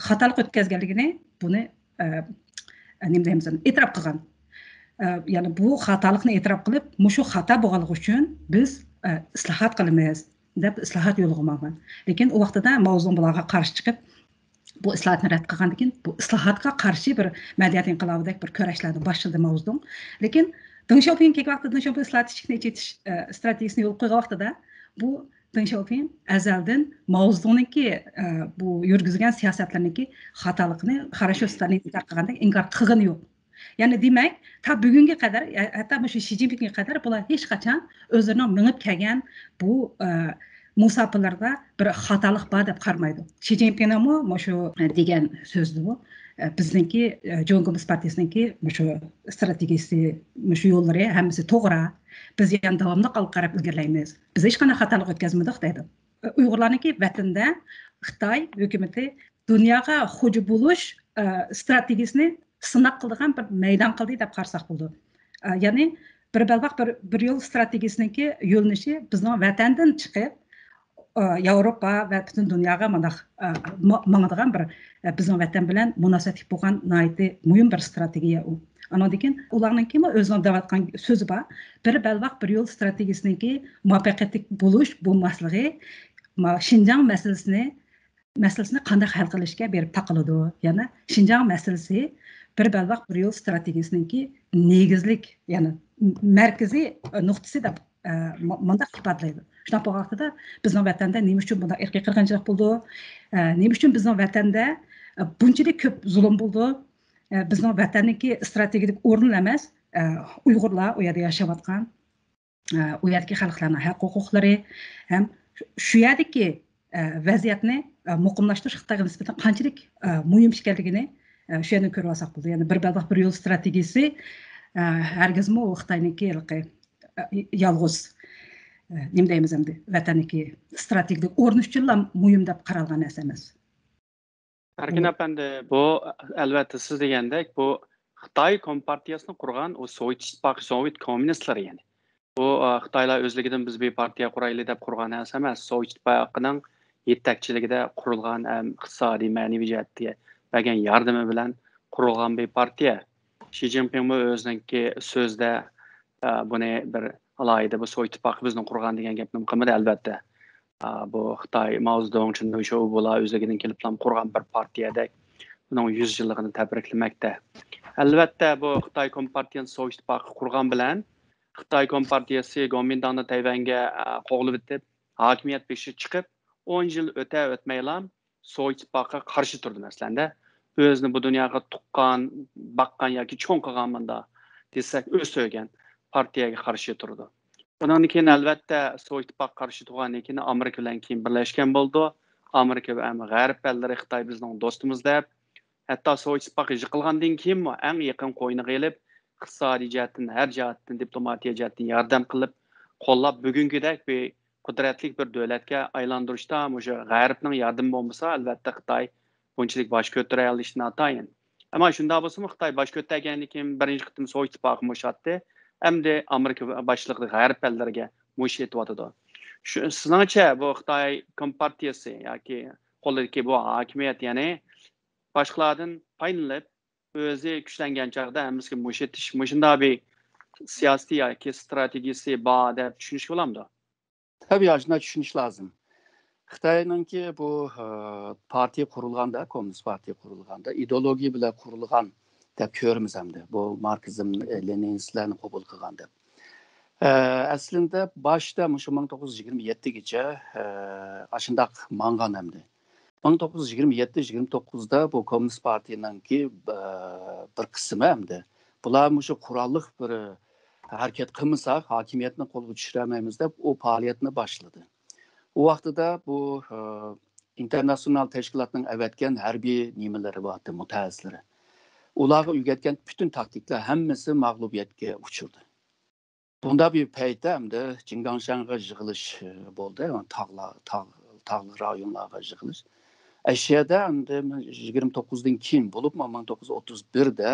خاتالىق ئۆتكەزگەنلىكىنى، بۇنى نېمە دەيمىز، ئېتىراپ قىلغان. يەنى بۇ خاتالىقنى ئېتىراپ قىلىپ، مۇشۇ خاتا بولغانلىقى ئۈچۈن بىز ئىسلاھات قىلىمىز دەپ ئىسلاھات يولىغا ماڭغان. لېكىن ئۇ ۋاقتىدا ماۋزېدۇڭ بۇلارغا قارشى چىقىپ، بۇ ئىسلاھاتنى رەت قىلغاندىن كېيىن، بۇ ئىسلاھاتقا قارشى بىر مەدەنىيەت ئىنقىلابىدەك بىر كۈرەشلەرنى باشلىدى ماۋزېدۇڭ. لېكىن دېڭ شياۋپىڭ كېلىپ ۋاقتىدا دېڭ شياۋپىڭ ئىسلاھات ئىشىكىنى ئېچىۋېتىش ئىستراتېگىيىسىنى يولغا قويغان ۋاقتىدا، بۇ دېڭ شياۋپىڭ ئەزەلدىن ماۋزېدۇڭنىڭكى بۇ يۈرگۈزگەن سىياسەتلىرىنىڭكى خاتالىقىنى خرۇشچوۋ ستالىن ئىنكار قىلغاندەك ئىنكار قىلغىنى يوق. يەنى دېمەك، تا بۈگۈنگە قەدەر، ھەتتا مۇشۇ شى جىنپىڭگە قەدەر بۇلار ھېچقاچان ئۆزلىرىنىڭ مېڭىپ كەلگەن بۇ مۇساپىلىرىدا بىر خاتالىق بار دەپ قارىمايدۇ. شى جىنپىڭنىڭمۇ مۇشۇ دېگەن سۆزىدىمۇ، بىزنىڭكى جۇڭگو كوممۇنىست پارتىيىسىنىڭكى مۇشۇ ئىستراتېگىيىسى، مۇشۇ يوللىرى ھەممىسى توغرا. بىز يەنە داۋاملىق ئالغا قاراپ ئىلگىرىلەيمىز. بىز ھېچقانداق خاتالىق ئۆتكەزمىدۇق دەيدۇ. ئۇيغۇرلارنىڭكى ۋەتەندە خىتاي ھۆكۈمىتى دۇنياغا خوجا بولۇش ئىستراتېگىيىسىنى سىناق قىلىدىغان بىر مەيدان قىلدى دەپ قارىساق بولىدۇ. يەنى بىر بەلباغ بىر، بىر يول ئىستراتېگىيىسىنىڭكى يۆنىلىشى بىزنىڭ ۋەتەندىن چىقىپ، ياۋروپا ۋە پۈتۈن دۇنياغا مۇنداق ماڭىدىغان بىر، بىزنىڭ ۋەتەن بىلەن مۇناسىۋەتلىك بولغان ناھايىتى مۇھىم بىر ئىستراتېگىيە ئۇ. ئانىڭدىن كېيىن ئۇلارنىڭكىمۇ ئۆزىنىڭ دەۋاتقان سۆزى بار. بىر بەلباغ بىر يول ئىستراتېگىيىسىنىڭكى مۇۋەپپەقىيەتلىك بولۇش بولماسلىقى شىنجاڭ مەسىلىسىنى مەسىلىسىنى قانداق ھەل قىلىشقا بېرىپ تاقىلىدۇ؟ يەنى شىنجاڭ مەسىلىسى بىر بەلباغ بىر يول ئىستراتېگىيىسىنىڭكى نېگىزلىك، يەنى مەركىزىي نۇقتىسى دەپ، ئە، مۇ-، مۇنداق ئىپادىلەيدۇ. شۇنداق بولغان ۋاقتىدا بىزنىڭ ۋەتەندە نېمە ئۈچۈن بۇنداق ئىرقىي قىرغىنچىلىق بولىدۇ؟ ئە، نېمە ئۈچۈن بىزنىڭ ۋەتەندە، ئە، بۇنچىلىك كۆپ زۇلۇم بولىدۇ؟ ئە، بىزنىڭ ۋەتەننىڭكى ئىستراتېگىيەلىك ئورنىلا ئەمەس، ئە، ئۇيغۇرلار ئۇ يەردە ياشاۋاتقان، ئە، ئۇ يەردىكى خەلقلەرنىڭ ھەق ھوقۇقلىرى ھەم شۇ يەردىكى، ئە، ۋەزىيەتنى، ئە، مۇقىملاشتۇرۇش خىتايغا نىسبەتەن قانچىلىك، ئە، مۇھىم ئىكەنلىكىنى، ئە، شۇ يەردىن كۆرۈۋالساق بولىدۇ. يەنى بىر بەلباغ بىر يول ئىستراتېگىيىسى، ئە، ھەرگىزمۇ ئۇ خىتاينىڭكى ھېلىقى، ئە، يالغۇز، ئە، نېمە دەيمىز ئەمدى، ۋەتەننىڭكى ئىستراتېگىيەلىك ئورنى ئۈچۈنلا مۇھىم دەپ قارالغان نەرسە ئەمەس. ئەركىن ئەپەندى، بۇ ئەلۋەتتە سىز دېگەندەك، بۇ خىتاي كومپارتىيەسىنى قۇرغان ئۇ سوۋېت ئىتتىپاقى، سوۋېت كوممۇنىستلىرى يەنى. بۇ، ئا، خىتايلار ئۆزلۈكىدىن بىز بىر پارتىيە قۇرايلى دەپ قۇرغان نەرسە ئەمەس. سوۋېت ئىتتىپاقىنىڭ يېتەكچىلىكىدە قۇرۇلغان ھەم ئىقتىسادىي، مەنىۋى جەھەتتە بەرگەن ياردىمى بىلەن قۇرۇلغان بىر پارتىيە. شى جىنپىڭمۇ ئۆزىنىڭكى سۆزىدە، ئا، بۇنى بىر ئالاھىدە بۇ سوۋېت ئىتتىپاقى بىزنى قۇرغان دېگەن گەپنى قىلمىدى، ئەلۋەتتە. ئا، بۇ خىتاي، ماۋزېدۇڭ، چېن شوۋ بۇلار ئۆزلۈكىدىن كېلىپلا قۇرغان بىر پارتىيەدەك بۇنىڭ يۈز يىللىقىنى تەبرىكلىمەكتە. ئەلۋەتتە، بۇ خىتاي كومپارتىيەسى سوۋېت ئىتتىپاقى قۇرغان بىلەن خىتاي كومپارتىيەسى گومىنداڭنى تەيۋەنگە، ئا، قوغلىۋېتىپ، ھاكىمىيەت بېشىغا چىقىپ، ئون يىل ئۆتە ئۆتمەيلا سوۋېت ئىتتىپاقىغا قارشى تۇردى، مەسىلەندە. ئۆزىنى بۇ دۇنياغا تۇغقان، باققان ياكى چوڭ قىلغان مۇنداق دېسەك، ئۆز سۆيگەن پارتىيەگە قارشى تۇرىدۇ. بۇنىڭدىن كېيىن، ئەلۋەتتە، سوۋېت ئىتتىپاقى قارشى تۇرغاندىن كېيىن ئامېرىكا بىلەن كېيىن بىرلەشكەن بولىدۇ. ئامېرىكا ھەم غەرب ئەللىرى خىتاي بىزنىڭ دوستىمىز دەپ، ھەتتا سوۋېت ئىتتىپاقى يىقىلغاندىن كېيىنمۇ ئەڭ يېقىن قوينىغا ئېلىپ، ئىقتىسادىي جەھەتتىن، ھەر جەھەتتىن، دىپلوماتىيە جەھەتتىن ياردەم قىلىپ، قوللاپ، بۈگۈنكىدەك بىر قۇدرەتلىك بىر دۆلەتكە ئايلاندۇرۇشتا مۇشۇ غەربنىڭ ياردىمى بولمىسا، ئەلۋەتتە خىتاي بۇنچىلىك باش كۆتۈرەلىشى ناتايىن. ئەمما شۇنداق بولسىمۇ، خىتاي باش كۆتۈرگەندىن كېيىن بىرىنچى قېتىم سوۋېت ئىتتىپاقىغا مۇش ئاتتى، ئەمدى ئامېرىكا باشچىلىقىدىكى غەرب ئەللىرىگە مۇش ئېتىۋاتىدۇ. شۇ، سىزنىڭچە بۇ خىتاي كومپارتىيەسى ياكى قولىدىكى بۇ ھاكىمىيەت، يەنى باشقىلاردىن پايدىلىنىپ، ئۆزى كۈچلەنگەن چاغدا ھەممىسىگە مۇش ئېتىش، مۇشۇنداق بىر سىياسىتى ياكى ئىستراتېگىيىسى بار دەپ چۈشىنىشكە بولامدۇ؟ تەبىئىي، ئاشۇنداق چۈشىنىش لازىم. خىتاينىڭكى بۇ، ئە، پارتىيە قۇرۇلغاندا، كوممۇنىست پارتىيە قۇرۇلغاندا ئىدېئولوگىيە بىلەن قۇرۇلغان دەپ كۆرىمىز ئەمدى. بۇ ماركسىزم، ئە، لېنىنىستلەرنى قوبۇل قىلغان دەپ. ئە، ئەسلىندە باشتا مۇشۇ مىڭ توققۇز يۈز يىگىرمە يەتتىگىچە، ئە، ئاشۇنداق ماڭغان ئەمدى. مىڭ توققۇز يۈز يىگىرمە يەتتە يىگىرمە توققۇزدا بۇ كوممۇنىست پارتىيىنىڭكى، ئە، بىر قىسمى ئەمدى. بۇلار مۇشۇ قوراللىق بىر ھەرىكەت قىلمىساق، ھاكىمىيەتنى قولغا چۈشۈرەلمەيمىز دەپ، ئۇ پائالىيەتنى باشلىدى. ئۇ ۋاقتىدا بۇ، ئە، ئىنتېرناتسىونال تەشكىلاتنىڭ ئەۋەتكەن ھەربىي نېمىلىرى بارتى، مۇتەخەسسىسلىرى. ئۇلارغا ئۆگەتكەن پۈتۈن تاكتىكىلار ھەممىسى مەغلۇبىيەتكە ئۇچرىدى. بۇنداق بىر پەيتتە ئەمدى جىڭگاڭشياڭغا يىغىلىش، ئە، بولدى. تاغلار، تاغ، تاغلىق رايونلارغا يىغىلىش. ئەشيەدە ئەمدى يىگىرمە توققۇزدىن كېيىن بولۇپمۇ، مىڭ توققۇز يۈز ئوتتۇز بىردە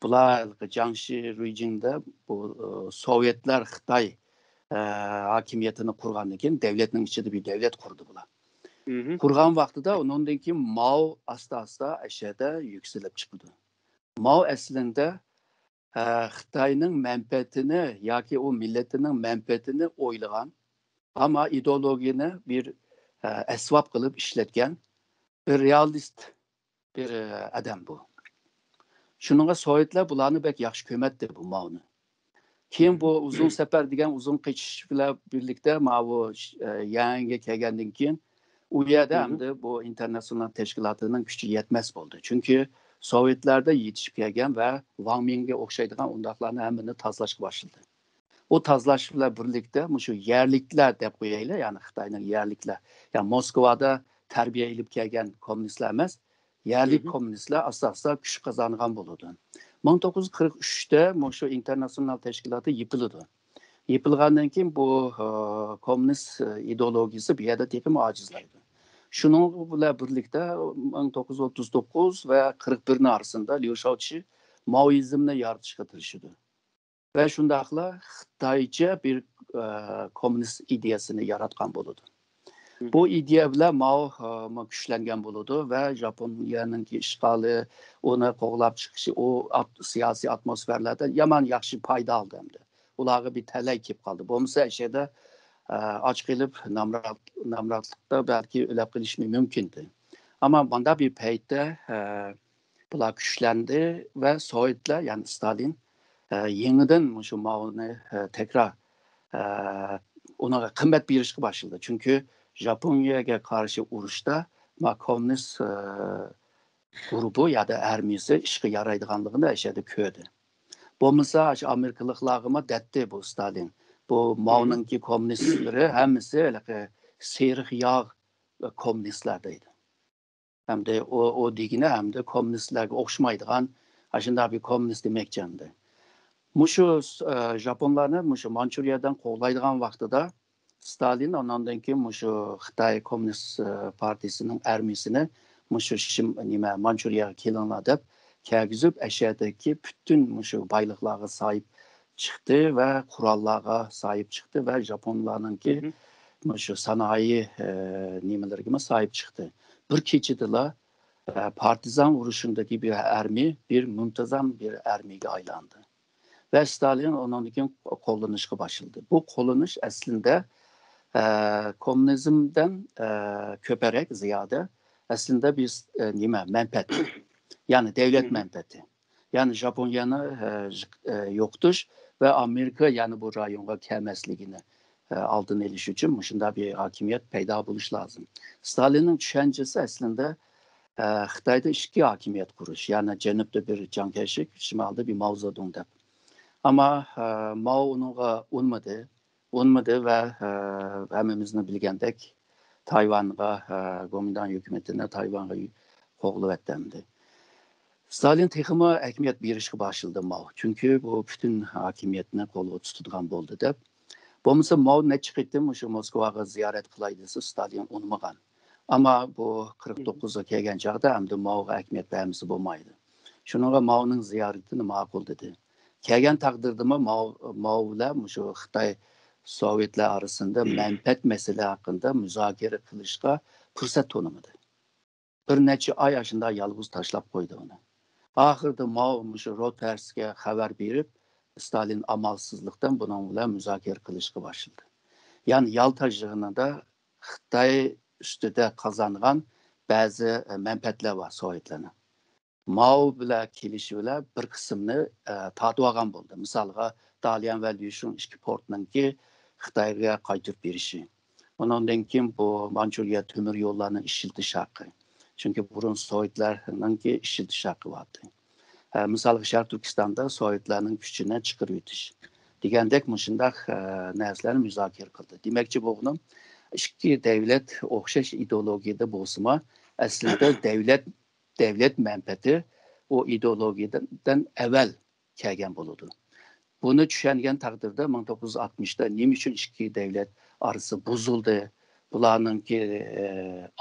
بۇلار جياڭشى رېجىمدا بۇ، ئە، سوۋېتلار خىتاي، ئە، ھاكىمىيىتىنى قۇرغاندىن كېيىن دەۋلەتنىڭ ئىچىدە بىر دەۋلەت قۇردى بۇلار. قۇرغان ۋاقتىدا ئۇنىڭدىن كېيىن ماۋ ئاستا-ئاستا ئەشيەدە يۈكسىلىپ چىقىدۇ. ماۋ ئەسلىندە، ئە، خىتاينىڭ مەنپەئەتىنى ياكى ئۇ مىللىتىنىڭ مەنپەئەتىنى ئويلىغان، ئەمما ئىدېئولوگىيىنى بىر، ئە، ئەسۋاب قىلىپ ئىشلەتكەن بىر رېئالىست بىر، ئە، ئادەم بۇ. شۇنىڭغا سوۋېتلار بۇلارنى بەك ياخشى كۆرمەتتى، بۇ ماۋنى. كېيىن بۇ ئۇزۇن سەپەر دېگەن ئۇزۇن قېچىش بىلەن بىرلىكتە ماۋۇ، ئە، يەنگە كەلگەندىن كېيىن ئۇ يەردە ئەمدى بۇ ئىنتېرناتسىونال تەشكىلاتىنىڭ كۈچى يەتمەس بولدى. چۈنكى سوۋېتلاردا يېتىشىپ كەلگەن ۋە ۋاڭ مىڭگە ئوخشايدىغان ئۇنداقلارنى ھەممىنى تازىلاشقا باشلىدى. ئۇ تازىلاش بىلەن بىرلىكتە مۇشۇ يەرلىكلەر دەپ قويايلى، يەنى خىتاينىڭ يەرلىكلەر، يا موسكۋادا تەربىيە ئېلىپ كەلگەن كوممۇنىستلار ئەمەس، يەرلىك كوممۇنىستلار ئاساستا كۈچ قازانغان بولىدۇ. مىڭ توققۇز يۈز قىرىق ئۈچتە مۇشۇ ئىنتېرناتسىونال تەشكىلاتى يېپىلىدۇ. يېپىلغاندىن كېيىن بۇ، ئە، كوممۇنىست، ئە، ئىدېئولوگىيىسى بۇ يەردە تېخىمۇ ئاجىزلايدۇ. شۇنىڭ بىلەن بىرلىكتە مىڭ توققۇز يۈز ئوتتۇز توققۇز ۋە قىرىق بىرنىڭ ئارىسىدا ليۇ شاۋچى ماۋئىزمنى يارىتىشقا تىرىشىدۇ. ۋە شۇنداقلا خىتايچە بىر، ئە، كوممۇنىست ئىدىيەسىنى ياراتقان بولىدۇ. بۇ ئىدىيە بىلەن ماۋ، ئە، ما كۈچلەنگەن بولىدۇ ۋە ژاپونىيەنىڭكى ئىشغالى، ئۇنى قوغلاپ چىقىشى، ئۇ ئات-، سىياسىي ئاتموسفېرالاردا يامان ياخشى پايدا ئالدى ئەمدى. ئۇلارغا بىر تەلەي كېلىپ قالدى. بولمىسا ئەشەدە، ئە، ئاچ قېلىپ، نامرات-، نامراتلىقتا بەلكى ئۆلۈپ قېلىشمۇ مۇمكىن ئىدى. ئەمما مۇنداق بىر پەيتتە، ئە، بۇلار كۈچلەندى ۋە سوۋېتلار، يەنى ستالىن، ئە، يېڭىدىن مۇشۇ ماۋنى، ئە، تەكرار، ئە، ئۇنىڭغا قىممەت بېرىشكە باشلىدى. چۈنكى ژاپونىيەگە قارشى ئۇرۇشتا ما كوممۇنىست، ئە، گۇرۇپپا يا ئارمىيىسى ئىشقا يارايدىغانلىقىنى ئەشەدە كۆردى. بولمىسا، ئاشۇ ئامېرىكىلىقلارغىمۇ دەتتى بۇ ستالىن. بۇ ماۋنىڭكى كوممۇنىستلىرى ھەممىسى ھېلىقى سېرىق ياغ كوممۇنىستلار دەيدۇ. ئەمدى ئۇ، ئۇ دېگىنى ئەمدى كوممۇنىستلارغا ئوخشىمايدىغان، ئاشۇنداق بىر كوممۇنىست دېمەكچى ئەمدى. مۇشۇ، ئە، ژاپونلارنى مۇشۇ مانچۇرىيەدىن قوغلايدىغان ۋاقتىدا ستالىن ئاناندىن كېيىن مۇشۇ خىتاي كوممۇنىست، ئە، پارتىيىسىنىڭ ئارمىيىسىنى مۇشۇ شىم-، نېمە، مانچۇرىيەگە كېلىڭلار دەپ كەلگۈزۈپ، ئەشەدىكى پۈتۈن مۇشۇ بايلىقلارغا ساھىب چىقتى ۋە قوراللارغا ساھىب چىقتى ۋە ژاپونلارنىڭكى مۇشۇ سانائىي، ئە، نېمىلىرىگىمۇ ساھىب چىقتى. بىر كېچىدىلا، ئە، پارتىزان ئۇرۇشىدىكى بىر ئارمىيە بىر مۇنتىزام بىر ئارمىيەگە ئايلاندى. ۋە ستالىن ئۇنىڭدىن كېيىن قوللىنىشقا باشلىدى. بۇ قوللىنىش ئەسلىندە، ئە، كوممۇنىزمدىن، ئە، كۆپرەك زىيادە ئەسلىندە بىز، ئە، نېمە، مەنپەئەت. يەنى دەۋلەت مەنپەئەتى. يەنى ژاپونىيەنى، ئە، ژ-، ئە، يوقىتىش ۋە ئامېرىكا يەنە بۇ رايونغا كەلمەسلىكىنى، ئە، ئالدىنى ئېلىش ئۈچۈن مۇشۇنداق بىر ھاكىمىيەت پەيدا بولۇش لازىم. ستالىننىڭ چۈشەنچىسى ئەسلىندە، ئە، خىتايدا ئىككى ھاكىمىيەت قۇرۇش، يەنى جەنۇبتا بىر جياڭ كەيشى، شىمالدا بىر ماۋ زېدۇڭ دەپ. ئەمما، ئە، ماۋ ئۇنىڭغا ئۇنمىدى. ئۇنمىدى ۋە، ئە، ھەممىمىزنىڭ بىلگەندەك تايۋانغا، ئە، گومىنداڭ ھۆكۈمىتىنى تايۋانغا قوغلىۋەتتى ئەمدى. ستالىن تېخىمۇ ئەھمىيەت بېرىشكە باشلىدى ماۋ. چۈنكى بۇ پۈتۈن ھاكىمىيەتنى قولىغا تۇتىدىغان بولدى دەپ. بولمىسا ماۋ نەچچە قېتىم مۇشۇ موسكۋاغا زىيارەت قىلاي دېسە، ستالىن ئۇنىمىغان. ئەمما بۇ قىرىق توققۇزغا كەلگەن چاغدا ئەمدى ماۋغا ئەھمىيەت بەرمىسە بولمايدۇ. شۇنىڭغا ماۋنىڭ زىيارىتىنى ماقۇللىدى. كەلگەن تەقدىردىمۇ ماۋ، ماۋ بىلەن مۇشۇ خىتاي سوۋېتلار ئارىسىدا مەنپەئەت مەسىلە ھەققىدە مۇزاكىرە قىلىشقا پۇرسەت تونۇمىدى. بىر نەچچە ئاي ئاشۇنداق يالغۇز تاشلاپ قويدى ئۇنى. ئاخىرىدا ماۋ مۇشۇ روتەرسكە خەۋەر بېرىپ، ستالىن ئامالسىزلىقتىن بۇنىڭ بىلەن مۇزاكىرە قىلىشقا باشلىدى. يەنى يالتا يىغىنىدا خىتاي ئۈستىدە قازانغان بەزى مەنپەئەتلەر بار سوۋېتلارنىڭ. ماۋ بىلەن كېلىشى بىلەن بىر قىسمىنى، ئە، تارتىۋالغان بولدى. مىسالغا، داليەن ۋە ليۇشۇڭ ئىككى پورتنىڭكى خىتايغا قايتۇرۇپ بېرىشى. ئۇنىڭدىن كېيىن بۇ مانچۇرىيە تۆمۈر يوللارنى ئىشلىتىش ھەققى. چۈنكى بۇرۇن سوۋېتلارنىڭكى ئىشلىتىش ھەققى بارتى. ئە، مىسالغا، شەرقىي تۈركىستاندا سوۋېتلارنىڭ كۈچىنى چىقىرىۋېتىش دېگەندەك مۇشۇنداق، ئە، نەرسىلەرنى مۇزاكىرە قىلدى. دېمەكچى بولغىنىم، ئىككى دەۋلەت ئوخشاش ئىدېئولوگىيەدە بولسىمۇ، ئەسلىدە دەۋلەت، دەۋلەت مەنپەئەتى ئۇ ئىدېئولوگىيەدىن ئەۋۋەل كەلگەن بولىدۇ. بۇنى چۈشەنگەن تەقدىردە، مىڭ توققۇز يۈز ئاتمىشتا نېمە ئۈچۈن ئىككى دەۋلەت ئارىسى بۇزۇلدى؟ بۇلارنىڭكى، ئە،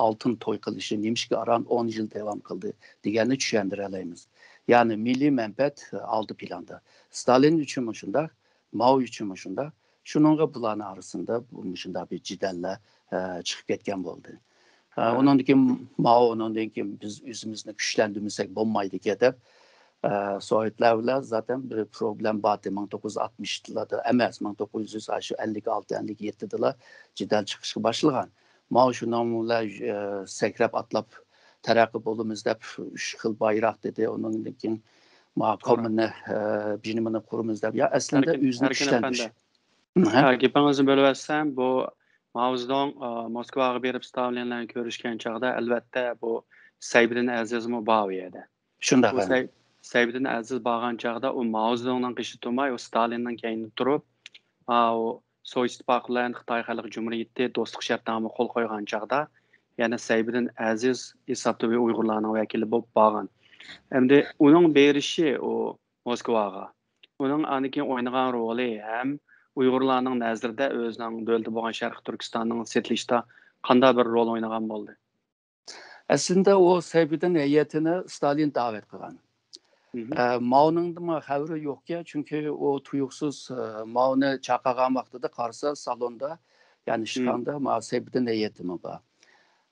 ئالتۇن توي قىلىشى نېمىشقا ئاران ئون يىل داۋام قىلدى دېگەننى چۈشەندۈرەلەيمىز. يەنى مىللىي مەنپەئەت ئالدى پىلاندا. ستالىن ئۈچۈنمۇ شۇنداق، ماۋ ئۈچۈنمۇ شۇنداق. شۇنىڭغا بۇلارنىڭ ئارىسىندا بۇ، مۇشۇنداق بىر جېدەللەر، ئە، چىقىپ كەتكەن بولدى. ئە، ھە. ئۇنىڭدىن كېيىن ماۋ، ئۇنىڭدىن كېيىن بىز ئۆزىمىزنى كۈچلەندۈرمىسەك بولمايدىكەن دەپ، ئە، سوۋېتلار بىلەن زاتەن بىر پروبلېما بارتى. مىڭ توققۇز يۈز ئاتمىشلاردا ئەمەس، مىڭ توققۇز يۈز، شۇ ئەللىك ئالتە، ئەللىك يەتتىدىلا جېدەل چىقىشقا باشلىغان. ماۋ شۇنىڭ بىلەن، ئە، سەكرەپ ئاتلاپ تەرەققىي بولىمىز دەپ، ئۈچ خىل بايراق دېدى. ئۇنىڭدىن كېيىن ما توغرا. كوممۇننى، ئە، بىنىمىنى قۇرىمىز دەپ. يا ئەسلىدە ئەركىن، ئۆزىنى ئەركىن كۈچلەندۈرۈش. ئەپەندى. ھە؟ ھە، گېپىڭىزنى بۆلۈۋەتسەم، بۇ ماۋزېدۇڭ، ئا، موسكۋاغا بېرىپ ستالىن بىلەن كۆرۈشكەن چاغدا، ئەلۋەتتە، بۇ سەيپىدىن ئەزىزمۇ بار ئۇ يەردە. شۇنداق، بۇ ھە. سەي-، سەيپىدىن ئەزىز بارغان چاغدا ئۇ ماۋزېدۇڭنىڭ قېشىدا تۇرماي، ئۇ ستالىننىڭ كەينىدە تۇرۇپ، ئا، ئۇ سوۋېت ئىتتىپاقى بىلەن خىتاي خەلق جۇمھۇرىيىتى دوستلۇق شەرتنامىگە قول قويغان چاغدا، يەنە سەيپىدىن ئەزىز ھېسابتا بىر ئۇيغۇرلارنىڭ ۋەكىلى بولۇپ بارغان. ئەمدى ئۇنىڭ بېرىشى ئۇ موسكۋاغا. ئۇنىڭ ئاندىن كېيىن ئوينىغان رولى ھەم ئۇيغۇرلارنىڭ نەزىرىدە ئۆزىنىڭ دۆلىتى بولغان شەرقىي تۈركىستاننىڭ سېتىلىشىدا قانداق بىر رول ئوينىغان بولدى؟ ئەسلىدە ئۇ سەيپىدىن ھەيئىتىنى ستالىن دەۋەت قىلغان. مھم. ئە، ماۋنىڭدىمۇ خەۋىرى يوقكەن، چۈنكى ئۇ تۇيۇقسىز، ئە، ماۋنى چاقىرغان ۋاقتىدا قارىسا، سالوندا، يەنى مم. ئىشخانىدا ماۋ سەيپىدىن ھەيئىتىمۇ بار.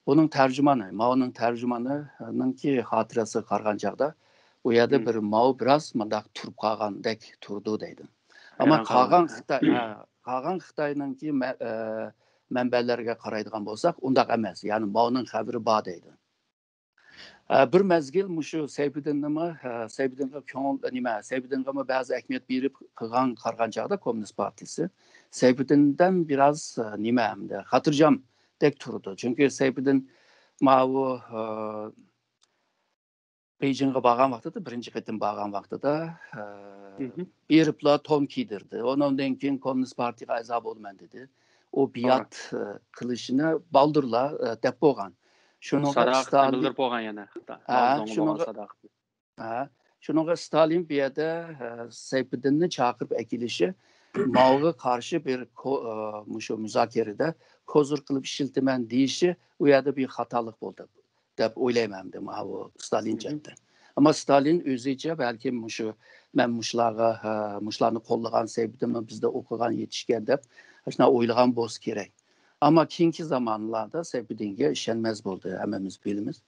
بۇنىڭ تەرجىمانى، ماۋنىڭ تەرجىمانىنىڭكى خاتىرىسىگە قارىغان چاغدا، ئۇ يەردە مم. بىر ماۋ بىراز مۇنداق تۇرۇپ قالغاندەك تۇرىدۇ دەيدۇ. ئەمما ھەيران قالغان. قالغان خىتاي، ھە، قالغان خىتاينىڭكى مە-، ئە، مەنبەلەرگە قارايدىغان بولساق، ئۇنداق ئەمەس. يەنى ماۋنىڭ خەۋىرى بار دەيدۇ. ئە، بىر مەزگىل مۇشۇ سەيپىدىننىمۇ، ئە، سەيپىدىنغا كۆڭۈل، نېمە، سەيپىدىنغىمۇ بەزى ئەھمىيەت بېرىپ قىلغان، قارىغان چاغدا كوممۇنىست پارتىيىسى سەيپىدىندىن بىراز، ئە، نېمە ئەمدى خاتىرجامدەك تۇرىدۇ. چۈنكى سەيپىدىن ماۋۇ، ئە، بېيجىڭغا بارغان ۋاقتىدا، بىرىنچى قېتىم بارغان ۋاقتىدا، ئە، مھم. بېرىپلا تون كىيدۈردى. ئۇنىڭدىن كېيىن كوممۇنىست پارتىيىغا ئەزا بولىمەن دېدى. ئۇ توغرا. بىئات، ئە، قىلىشىنى بالدۇرلا، ئە، دەپ بولغان. شۇنىڭغا ساداقىتىنى ستالىن بىلدۈرۈپ بولغان يەنە. ھە، ماۋزېدۇڭغا بولغان شۇنىڭغا، ساداقىتىنى. ھە، شۇنىڭغا ستالىن بۇ يەردە، ئە، سەيپىدىننى چاقىرىپ ئەكېلىشى ماۋغا قارشى بىر كو-، ئە، مۇشۇ مۇزاكىرىدە كوزىر قىلىپ ئىشلىتىمەن دېيىشى ئۇ يەردە بىر خاتالىق بولدى دەپ ئويلايمەن ئەمدى ماۋۇ ستالىن مھم. جەھەتتە. ئەمما ستالىن ئۆزىچە بەلكىم مۇشۇ، مەن مۇشۇلارغا، ھە، مۇشۇلارنى قوللىغان سەيپىدىنمۇ بىزدە ئوقۇغان يېتىشكەن دەپ، شۇنداق ئويلىغان بولسا كېرەك. ئەمما كېيىنكى زامانلاردا سەيپىدىنگە ئىشەنمەس بولدى، ھەممىمىز بىلىمىز.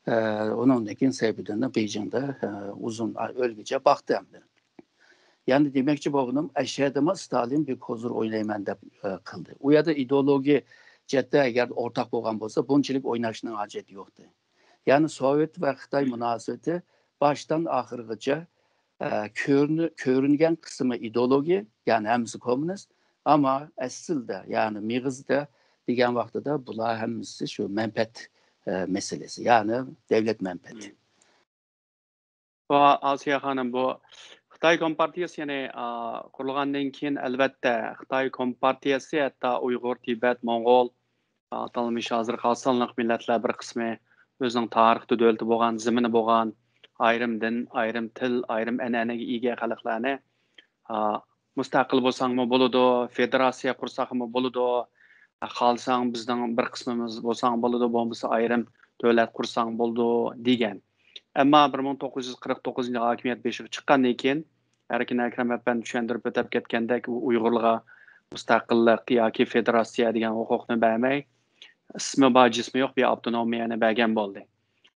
ئە، ئۇنىڭدىن كېيىن سەيپىدىننى بېيجىڭدا، ئە، ئۇزۇن ئاي ئۆلگۈچە باقتى ئەمدى. يەنى دېمەكچى بولغىنىم، ئەشەدىمۇ ستالىن بىر كوزىر ئوينايمەن دەپ، ئە، قىلدى. ئۇ يەردە ئىدېئولوگىيە جەھەتتە ئەگەر ئورتاق بولغان بولسا، بۇنچىلىك ئويناشنىڭ ھاجىتى يوقتى. يەنى سوۋېت ۋە خىتاي مۇناسىۋىتى باشتىن ئاخىرغىچە، ئە، كۆرۈنە-، كۆرۈنگەن قىسمى ئىدېئولوگىيە، يەنى ھەممىسى كوممۇنىست، ئەمما ئەسلىدە، يەنى مېغىزدا دېگەن ۋاقتىدا بۇلار ھەممىسى شۇ مەنپەئەت، ئە، مەسىلىسى، يەنى دەۋلەت مەنپەئەتى. ۋە ئاسىيە خانىم، بۇ خىتاي كومپارتىيىسى، يەنى، ئا، قۇرۇلغاندىن كېيىن، ئەلۋەتتە، خىتاي كومپارتىيىسى ھەتتا ئۇيغۇر، تىبەت، موڭغۇل، ئا، ئاتالمىش ھازىرقى ئاز سانلىق مىللەتلەر بىر قىسمى ئۆزىنىڭ تارىختا دۆلىتى بولغان، زېمىنى بولغان، ئايرىم دىن، ئايرىم تىل، ئايرىم ئەنئەنىگە ئىگە خەلقلەرنى، ئا، مۇستەقىل بولساڭمۇ بولىدۇ، فېدېراتسىيە قۇرساقمۇ بولىدۇ، خالىساڭ بىزنىڭ بىر قىسمىمىز بولساڭ بولىدۇ، بولمىسا ئايرىم دۆلەت قۇرساڭ بولىدۇ، دېگەن. ئەمما بىر مىڭ توققۇز يۈز قىرىق توققۇزىنچى يىلى ھاكىمىيەت بېشىغا چىققاندىن كېيىن، ئەركىن ئەكرەم ئەپەندى چۈشەندۈرۈپ ئۆتۈپ كەتكەندەك، ئۇ ئۇيغۇرلارغا مۇستەقىللىق ياكى فېدېراتسىيە دېگەن ھوقۇقنى بەرمەي، ئىسمى بار، جىسمى يوق بىر ئاپتونومىيەنى بەرگەن بولدى.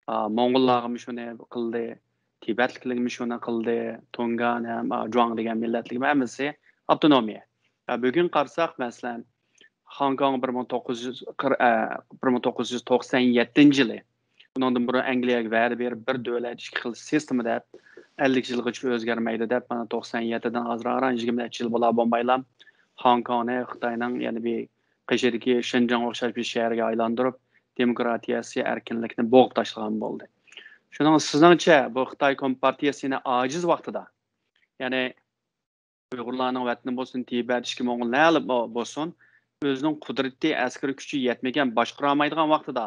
ئا، موڭغۇللارغىمۇ شۇنى قىلدى، تىبەتلىكلەرگىمۇ شۇنى قىلدى، تۇڭگان ھەم، ئا، جۇاڭ دېگەن مىللەتلىكمۇ ھەممىسى ئاپتونومىيە. ئا، بۈگۈن قارىساق، مەسىلەن، خوڭكوڭ بىر مىڭ توققۇز يۈز قىرىق، ئە، بىر مىڭ توققۇز يۈز توقسەن يەتتىنچى يىلى، ئۇنىڭدىن بۇرۇن ئەنگلىيەگە ۋەدە بېرىپ، بىر دۆلەت، ئىككى خىل سىستېما دەپ، ئەللىك يىلغىچە ئۆزگەرمەيدۇ دەپ، مانا، توقسەن يەتتىدىن ئازراقراق يىگىرمە نەچچە يىل بولا بولمايلا، خوڭكوڭنى خىتاينىڭ يەنە بىر قېشىدىكى شېنجاڭغا ئوخشاش بىر شەھەرگە ئايلاندۇرۇپ، دېموكراتىيە، ئەركىنلىكنى بوغۇپ تاشلىغان بولدى. شۇنىڭ سىزنىڭچە بۇ خىتاي كومپارتىيەسى يەنە ئاجىز ۋاقتىدا، يەنى ئۇيغۇرلارنىڭ ۋەتىنى بولسۇن، تىبەت، ئىچكى موڭغۇللار بولسۇن، ئۆزىنىڭ قۇدرىتى، ئەسكىرىي كۈچى يەتمىگەن، باشقۇرالمايدىغان ۋاقتىدا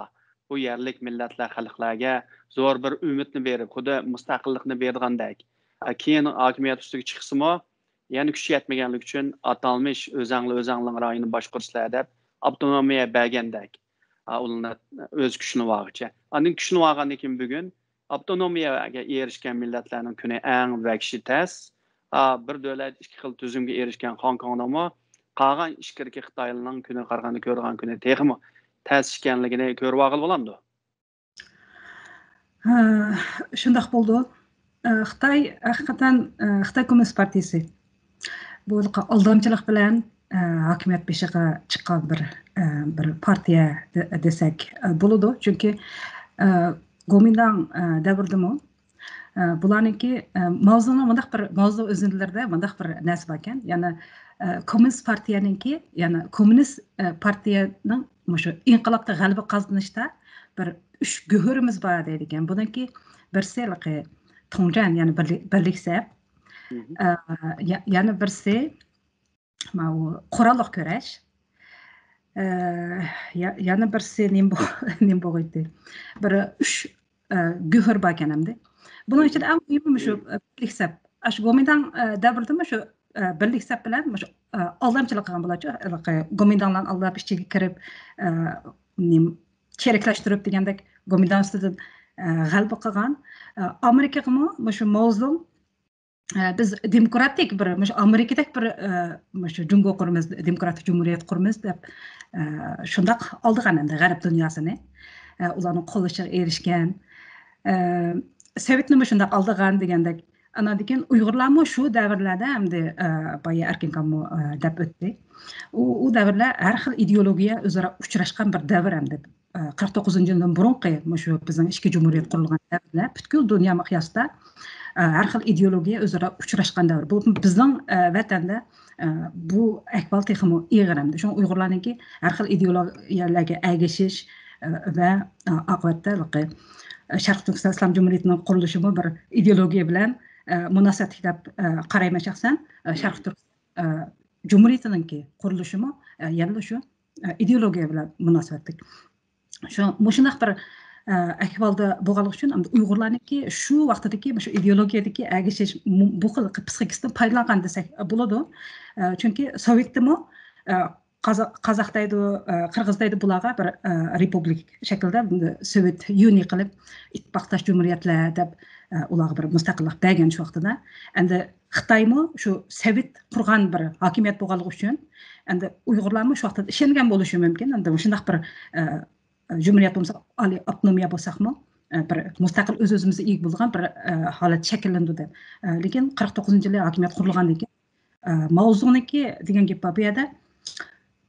بۇ يەرلىك مىللەتلەر، خەلقلەرگە زور بىر ئۈمىدنى بېرىپ، خۇددى مۇستەقىللىقنى بېرىدىغاندەك، كېيىن ھاكىمىيەت ئۈستىگە چىقسىمۇ، يەنە كۈچى يەتمىگەنلىكى ئۈچۈن، ئاتالمىش ئۆزەڭلار ئۆزەڭلىڭ رايونىنى باشقۇرىسىلەر دەپ ئاپتونومىيە بەرگەندەك، ئۇلارنى ئۆز كۈچىنى ئالغىچە. ئاندىن كۈچىنى ئالغاندىن كېيىن بۈگۈن ئاپتونومىيەگە ئېرىشكەن مىللەتلەرنىڭ كۈنى ئەڭ ۋەھشىي تەس. بىر دۆلەت ئىككى خىل تۈزۈمگە ئېرىشكەن خوڭكوڭنىڭمۇ قالغان ئىچكىرىكى خىتايلارنىڭ كۈنىگە قارىغاندا كۆرىدىغان كۈنى تېخىمۇ تەس ئىكەنلىكىنى كۆرۈۋالغىلى بولامدۇ؟ ھە، شۇنداق بولىدۇ. ئە، خىتاي، ھەقىقەتەن، ئە، خىتاي كوممۇنىست پارتىيىسى بۇ ئالدامچىلىق بىلەن، ئە، ھاكىمىيەت بېشىغا چىققان بىر، ئە، بىر پارتىيە دە-، دېسەك، ئە، بولىدۇ. چۈنكى، ئە، گومىنداڭ، ئە، دەۋرىدىمۇ، ئە، بۇلارنىڭكى، ئە، ماۋزېدۇڭنىڭ مۇنداق بىر، ماۋزېدۇڭ ئۆزۈنلىرىدە مۇنداق بىر نەرسە باركەن. يەنى، ئە، كوممۇنىست پارتىيەنىڭكى، يەنى كوممۇنىست، ئە، پارتىيەنىڭ مۇشۇ ئىنقىلابتا غەلىبە قازىنىشتا بىر ئۈچ گۆھىرىمىز بار دەيدىكەن. بۇنىڭكى بىرسى ھېلىقى تۇڭجەن، يەنى بىرلىك، بىرلىك سەپ. ئە، يە-، يەنە بىرسى ماۋۇ قوراللىق كۈرەش. ئە، يە-، يەنە بىرسى نېمە بو-، نېمە بولغىيتتى؟ بىر ئۈچ، ئە، گۆھىر باركەن ئەمدى. بۇنىڭ ئىچىدە ئەڭ مۇھىمى مۇشۇ، ئە، بىرلىك سەپ. ئاشۇ گومىنداڭ، ئە، دەۋرىدىمۇ شۇ، ئە، بىرلىك سەپ بىلەن مۇشۇ، ئە، ئالدامچىلىق قىلغان بولارچۇ. ھېلىقى گومىنداڭلارنى ئالداپ ئىچىگە كىرىپ، ئە، نېمە، چىرىكلەشتۈرۈپ دېگەندەك گومىنداڭ ئۈستىدىن، ئە، غەلىبە قىلغان. ئە، ئامېرىكىغىمۇ مۇشۇ ماۋزېدۇڭ، ئە، بىز دېموكراتىك بىر، مۇشۇ ئامېرىكىدەك بىر، ئە، مۇشۇ جۇڭگو قۇرىمىز، دېموكراتىك جۇمھۇرىيەت قۇرىمىز دەپ، ئە، شۇنداق ئالدىغان ئەمدى غەرب دۇنياسىنى. ئە، ئۇلارنىڭ قوللىشىغا ئېرىشكەن. ئە، سوۋېتنىمۇ شۇنداق ئالدىغان دېگەندەك. ئاناندىن كېيىن ئۇيغۇرلارمۇ شۇ دەۋرلەردە ئەمدى، ئە، بايا ئەركىنكاممۇ، ئە، دەپ ئۆتتى. ئۇ، ئۇ دەۋرلەر ھەر خىل ئىدېئولوگىيە ئۆزئارا ئۇچراشقان بىر دەۋر ئەمدى. ئە، قىرىق توققۇزىنچى يىلدىن بۇرۇنقى مۇشۇ بىزنىڭ ئىچكى جۇمھۇرىيەت قۇرۇلغان دەۋرلەر پۈتكۈل دۇنيا مىقياسىدا، ئە، ھەر خىل ئىدېئولوگىيە ئۆزئارا ئۇچراشقان دەۋر. بولۇپمۇ بىزنىڭ، ئە، ۋەتەندە، ئە، بۇ ئەھۋال تېخىمۇ ئېغىر ئەمدى. شۇڭا ئۇيغۇرلارنىڭكى ھەر خىل ئىدېئولوگىيەلەرگە ئەگىشىش، ئە، ۋە، ئە، ئاقىۋەتتە، ئە، شەرقىي تۈركىستان ئىسلام جۇمھۇرىيىتىنىڭ قۇرۇلۇشىمۇ بىر ئىدېئولوگىيە بىلەن، ئە، مۇناسىۋەتلىك دەپ، ئە، قارايمەن شەخسەن. ئە، شەرقىي تۈرك، ئە، جۇمھۇرىيىتىنىڭكى قۇرۇلۇشىمۇ، ئە، يەنىلا شۇ، ئە، ئىدېئولوگىيە بىلەن مۇناسىۋەتلىك. شۇ، مۇشۇنداق بىر، ئە، ئەھۋالدا بولغانلىقى ئۈچۈن، ئەمدى ئۇيغۇرلارنىڭكى شۇ ۋاقتىدىكى مۇشۇ ئىدېئولوگىيەدىكى ئەگىشىش، مۇ-، بۇ خىل پسىخىكىسىدىن پايدىلانغان دېسەك بولىدۇ. ئە، چۈنكى سوۋېتتىمۇ، ئە، قازا-، قازاق دەيدۇ، ئە، قىرغىز دەيدۇ، بۇلارغا بىر، ئە، رېپۇبلىك شەكلىدە سوۋېت يۇنىي قىلىپ، ئىتتىپاقداش جۇمھۇرىيەتلەر دەپ، ئە، ئۇلارغا بىر مۇستەقىللىق بەرگەن شۇ ۋاقتىدا. ئەمدى خىتايمۇ شۇ سوۋېت قۇرغان بىر ھاكىمىيەت بولغانلىقى ئۈچۈن، ئەمدى ئۇيغۇرلارمۇ شۇ ۋاقىتتا ئىشەنگەن بولۇشى مۇمكىن. ئەمدى مۇشۇنداق بىر، ئە، جۇمھۇرىيەت بولمىسا، ئالىي ئاپتونومىيە بولساقمۇ، ئە، بىر مۇستەقىل ئۆز-ئۆزىمىزگە ئىگە بولىدىغان بىر، ئە، ھالەت شەكىللىنىدۇ دەپ. ئە، لېكىن قىرىق توققۇزىنچى يىلى ھاكىمىيەت قۇرۇلغاندىن كېيىن، ئە، ماۋزېدۇڭنىڭكى دېگەن گېپى بار بۇ يەردە.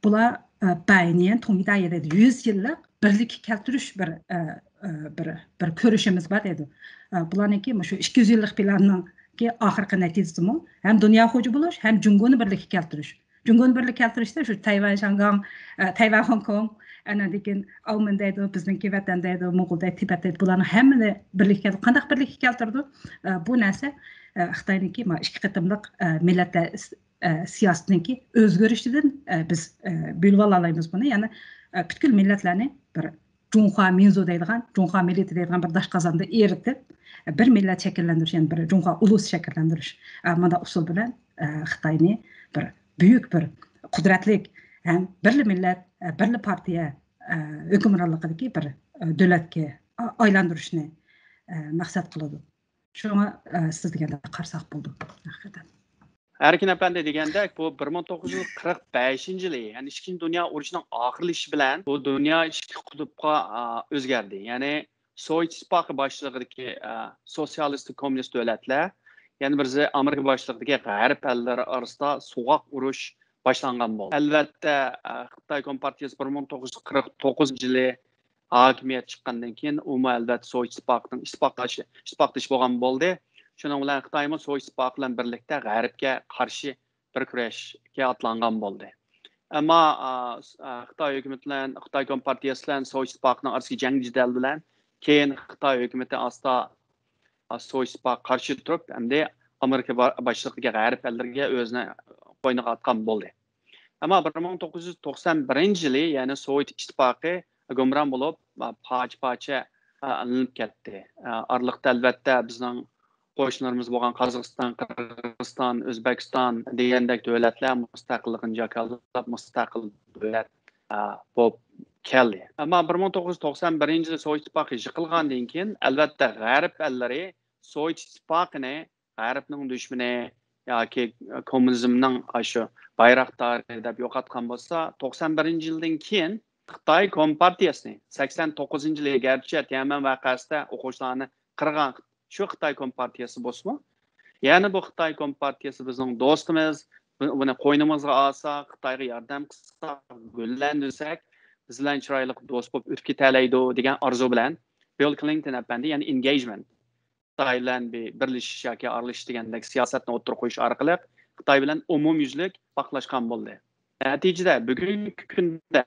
بۇلار، ئە، بەينىيەن تۇڭيىدايە دەيدۇ. يۈز يىللىق بىرلىككە كەلتۈرۈش بىر، ئە، ئە، بىر، بىر كۈرىشىمىز بار دەيدۇ. ئە، بۇلارنىڭكى مۇشۇ ئىككى يۈز يىللىق پىلاننىڭكى ئاخىرقى نەتىجىسىمۇ ھەم دۇنيا خوجا بولۇش، ھەم جۇڭگونى بىرلىككە كەلتۈرۈش. جۇڭگونى بىرلىككە كەلتۈرۈشتە شۇ تەيۋەن، شياڭگاڭ، ئە، تەيۋەن، خوڭكوڭ، ئاندىن كېيىن ئاۋمېن دەيدۇ، بىزنىڭكى ۋەتەن دەيدۇ، موڭغۇل دەيدۇ، تىبەت دەيدۇ، بۇلارنىڭ ھەممىنى بىرلىككە كەلتۈردى. قانداق بىرلىككە كەلتۈردى؟ ئە، بۇ نەرسە، ئە، خىتاينىڭكى ما ئىككى قېتىملىق، ئە، مىللەتلەر ئىس-، ئە، سىياسىتىنىڭكى ئۆزگىرىشىدىن، ئە، بىز، ئە، بىلىۋالالايمىز بۇنى. يەنى، ئە، پۈتكۈل مىللەتلەرنى بىر جۇڭخۇا مىنزۇ دەيدىغان، جۇڭخۇا مىللىتى دەيدىغان بىر داش قازاندا ئېرىتىپ، بىر مىللەت شەكىللەندۈرۈش، يەنى بىر جۇڭخۇا ئۇلۇس شەكىللەندۈرۈش، ئە، مۇنداق ئۇسۇل بىلەن، ئە، خىتاينى بىر بۈيۈك، بىر قۇدرەتلىك ھەم بىرلا مىللەت، ئە، بىرلا پارتىيە، ئە، ھۆكۈمرانلىقىدىكى بىر، ئە، دۆلەتكە ئا-، ئايلاندۇرۇشنى، ئە، مەقسەت قىلىدۇ. شۇڭا، ئە، سىز دېگەندەك قارىساق بولىدۇ، ھەقىقەتەن. ئەركىن ئەپەندى دېگەندەك، بۇ بىر مىڭ توققۇز يۈز قىرىق بەشىنچى يىلى، يەنى ئىككىنچى دۇنيا ئۇرۇشىنىڭ ئاخىرلىشىشى بىلەن بۇ دۇنيا ئىككى قۇتۇپقا، ئا، ئۆزگەردى. يەنى سوۋېت ئىتتىپاقى باشچىلىقىدىكى، ئا، سوتسىيالىستىك كوممۇنىست دۆلەتلەر، يەنە بىرسى ئامېرىكا باشچىلىقىدىكى غەرب ئەللىرى ئارىسىدا سوغۇق ئۇرۇش باشلانغان بولدى. ئەلۋەتتە، ئا، خىتاي كومپارتىيەسى بىر مىڭ توققۇز يۈز قىرىق توققۇزىنچى يىلى ھاكىمىيەت چىققاندىن كېيىن، ئۇمۇ ئەلۋەتتە سوۋېت ئىتتىپاقىنىڭ ئىتتىپاقداش-، ئىتتىپاقدىشى بولغان بولدى. شۇنىڭ بىلەن خىتايمۇ سوۋېت ئىتتىپاقى بىلەن بىرلىكتە غەربكە قارشى بىر كۈرەشكە ئاتلانغان بولدى. ئەمما، ئا، س-، ئا، خىتاي ھۆكۈمىتى بىلەن، خىتاي كومپارتىيەسى بىلەن سوۋېت ئىتتىپاقىنىڭ ئارىسىدىكى جەڭ جېدەل بىلەن كېيىن خىتاي ھۆكۈمىتى ئاستا، ئا، سوۋېت ئىتتىپاقىغا قارشى تۇرۇپ، ئەمدى ئامېرىكا با-، باشچىلىقىدىكى غەرب ئەللىرىگە ئۆزىنى قوينىغا ئاتقان بولدى. ئەمما بىر مىڭ توققۇز يۈز توقسان بىرىنچى يىلى، يەنى سوۋېت ئىتتىپاقى گۇمران بولۇپ، پارچە-پارچە، ئا، ئېلىنىپ كەتتى. ئا، ئارىلىقتا ئەلۋەتتە بىزنىڭ قوشنىلىرىمىز بولغان قازاقىستان، قىرغىزىستان، ئۆزبېكىستان دېگەندەك دۆلەتلەر مۇستەقىللىقىنى جاكارلاپ، مۇستەقىل دۆلەت، ئا، بولۇپ كەلدى. ئەمما بىر مىڭ توققۇز يۈز توقسان بىرىنچى يىلى سوۋېت ئىتتىپاقى يىقىلغاندىن كېيىن، ئەلۋەتتە، غەرب ئەللىرى سوۋېت ئىتتىپاقىنى غەربنىڭ دۈشمىنى ياكى كوممۇنىزمنىڭ ئاشۇ بايراقدارى دەپ يوقاتقان بولسا، توقسان بىرىنچى يىلدىن كېيىن خىتاي كومپارتىيەسىنى، سەكسەن توققۇزىنچى يىلى گەرچە تيەنئەنمېن ۋەقەسىدە ئوقۇغۇچىلارنى قىرغان شۇ خىتاي كومپارتىيەسى بولسىمۇ، يەنە بۇ خىتاي كومپارتىيەسى بىزنىڭ دوستىمىز، بۇ-، بۇنى قوينىمىزغا ئالساق، خىتايغا ياردەم قىلساق، گۈللەندۈرسەك، بىز بىلەن چىرايلىق دوست بولۇپ ئۆتۈپ كېتەلەيدۇ دېگەن ئارزۇ بىلەن بىل كلىنتون ئەپەندى، يەنى ئېنگېيجمېنت، خىتاي بىلەن بىر بىرلىشىش ياكى ئارىلىشىش دېگەندەك سىياسەتنى ئوتتۇرىغا قويۇش ئارقىلىق خىتاي بىلەن ئومۇميۈزلۈك ئىتتىپاقلاشقان بولدى. نەتىجىدە بۈگۈنكى كۈندە،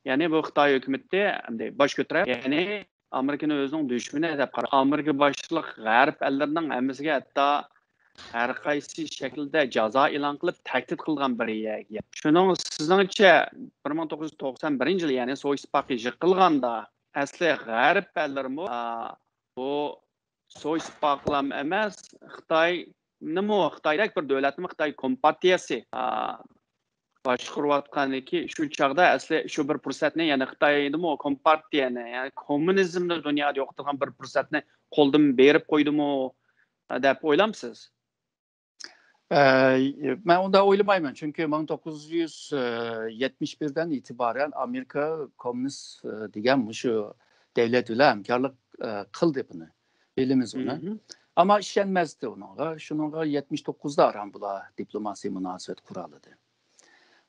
يەنى بۇ خىتاي ھۆكۈمىتى ئەمدى باش كۆتۈرۈپ، يەنى ئامېرىكىنى ئۆزىنىڭ دۈشمىنى دەپ قاراپ، ئامېرىكا باشلىق غەرب ئەللىرىنىڭ ھەممىسىگە ھەتتا ھەر قايسى شەكىلدە جازا ئېلان قىلىپ تەھدىت قىلغان بىر يەرگە. شۇنىڭ سىزنىڭچە بىر مىڭ توققۇز يۈز توقسان بىرىنچى يىلى، يەنى سوۋېت ئىتتىپاقى يىقىلغاندا ئەسلى غەرب ئەللىرىمۇ، ئا، بۇ سوۋېت ئىتتىپاقلام ئەمەس، خىتاينىمۇ، خىتايدەك بىر دۆلەتنىمۇ خىتاي كومپارتىيەسى، ئا، باشقۇرۇۋاتقاندىكى شۇ چاغدا ئەسلى شۇ بىر پۇرسەتنى، يەنى خىتاينىمۇ كومپارتىيەنى، يەنى كوممۇنىزمنى دۇنيادا يوقىتىدىغان بىر پۇرسەتنى قولدىن بېرىپ قويدىمۇ دەپ ئويلامسىز؟ ئە، مەن ئۇنداق ئويلىمايمەن، چۈنكى مىڭ توققۇز يۈز يەتمىش بىردىن ئېتىبارەن ئامېرىكا كوممۇنىست، ئە، دېگەن مۇشۇ دەۋلەت بىلەن ھەمكارلىق، ئە، قىلدى بۇنى. بىلىمىز ئۇنى. ئەمما ئىشەنمەستى ئۇنىڭغا. شۇنىڭغا يەتمىش توققۇزدا ئاران بۇلار دىپلوماسىي مۇناسىۋەت قۇرالىدى.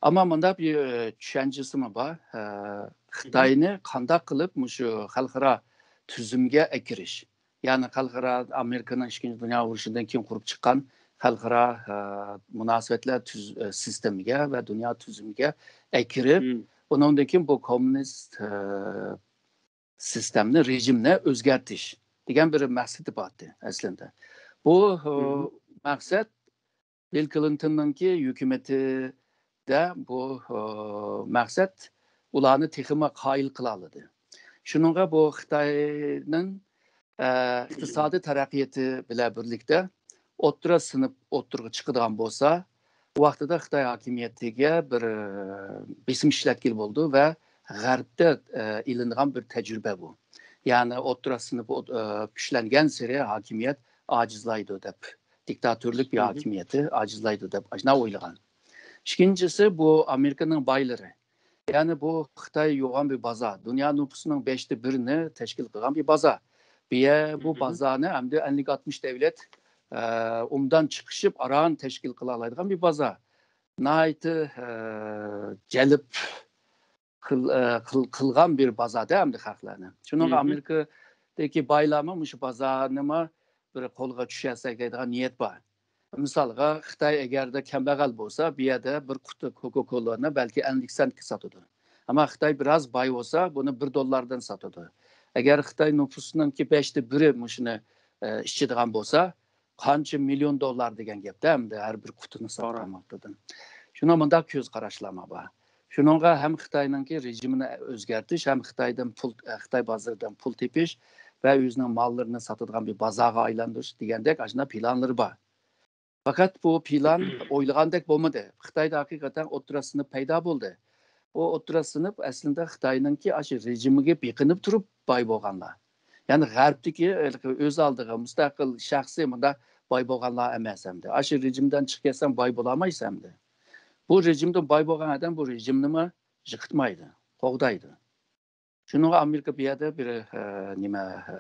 ئەمما مۇنداق بىر، ئە، چۈشەنچىسىمۇ بار. ئە، خىتاينى قانداق قىلىپ مۇشۇ خەلقئارا تۈزۈمگە ئەكىرىش. يەنى خەلقئارا ئامېرىكىنىڭ ئىككىنچى دۇنيا ئۇرۇشىدىن كېيىن قۇرۇپ چىققان خەلقئارا، ئە، مۇناسىۋەتلەر تۈز-، ئە، سىستېمىگە ۋە دۇنيا تۈزۈمىگە ئەكىرىپ، ئۇنىڭدىن كېيىن بۇ كوممۇنىست، ئە، سىستېمنى، رېژىمنى ئۆزگەرتىش دېگەن بىر مەقسىتى بار ئىدى ئەسلىدە. بۇ، ئە، مەقسەت بىل كلىنتوننىڭكى ھۆكۈمىتىدە بۇ، ئە، مەقسەت ئۇلارنى تېخىمۇ قايىل قىلالىدى. شۇنىڭغا بۇ خىتاينىڭ، ئە، ئىقتىسادىي تەرەققىياتى بىلەن بىرلىكتە ئوتتۇرا سىنىپ ئوتتۇرىغا چىقىدىغان بولسا، ئۇ ۋاقتىدا خىتاي ھاكىمىيىتىگە بىر، ئە، بېسىم ئىشلەتكىلى بولىدۇ ۋە غەربتە، ئە، ئېلىنغان بىر تەجرىبە بۇ. يەنى ئوتتۇرا سىنىپ ئوت-، ئە، كۈچلەنگەنسېرى ھاكىمىيەت ئاجىزلايدۇ دەپ، دىكتاتورلۇق بىر ھاكىمىيىتى ئاجىزلايدۇ دەپ ئاشۇنداق ئويلىغان. ئىككىنچىسى، بۇ ئامېرىكىنىڭ بايلىرى. يەنى بۇ خىتاي يوغان بىر بازار، دۇنيا نوپۇسىنىڭ بەشتە بىرىنى تەشكىل قىلغان بىر بازار. بۇ يە-، بۇ بازارنى ئەمدى ئەللىك ئاتمىش دەۋلەت، ئە، ئوبدان چىقىشىپ، ئاران تەشكىل قىلالايدىغان بىر بازار. ناھايىتى، ئە، جەلپ قىل-، ئە، قىل-، قىلغان بىر بازاردا ئەمدى خەلقلەرنى. شۇنىڭغا ئامېرىكىدىكى بايلارمۇ مۇشۇ بازارنىمۇ بىر قولغا چۈشۈرسەك دەيدىغان نىيەت بار. مىسالغا، خىتاي ئەگەردە كەمبەغەل بولسا، بۇ يەردە بىر قۇتا كوكا كولانى بەلكى ئەللىك سېنتكە ساتىدۇ. ئەمما خىتاي بىراز باي بولسا، بۇنى بىر دوللاردىن ساتىدۇ. ئەگەر خىتاي نوپۇسىنىڭكى بەشتە بىرى مۇشۇنى، ئە، ئىچىدىغان بولسا، قانچە مىليون دوللار دېگەن گەپتە ئەمدى ھەر بىر قۇتىنى ساتقان ۋاقتىدا. شۇنىڭ مۇنداق كۆز قاراشلارمۇ بار. شۇنىڭغا ھەم خىتاينىڭكى رېژىمىنى ئۆزگەرتىش، ھەم خىتايدىن پۇل، خىتاي بازىرىدىن پۇل تېپىش ۋە ئۆزىنىڭ ماللىرىنى ساتىدىغان بىر بازارغا ئايلاندۇرۇش دېگەندەك ئاشۇنداق پىلانلىرى بار. پەقەت بۇ پىلان ئويلىغاندەك بولمىدى. خىتايدا ھەقىقەتەن ئوتتۇرا سىنىپ پەيدا بولدى. بۇ ئوتتۇرا سىنىپ ئەسلىدە خىتاينىڭكى ئاشۇ رېژىمىگە بېقىنىپ تۇرۇپ باي بولغانلار. يەنى غەربتىكى ئۆز ئالدىغا مۇستەقىل، شەخسىي مۇنداق باي بولغانلار ئەمەس ئەمدى. ئاشۇ رېژىمدىن چىقىپ كەتسەڭ باي بولالمايسەن ئەمدى. بۇ رېژىمدىن باي بولغان ئادەم بۇ رېژىمنىمۇ يىقىتمايدۇ، قوغدايدۇ. شۇنىڭغا ئامېرىكا بۇ يەردە بىر، ئە، نېمە، ئە،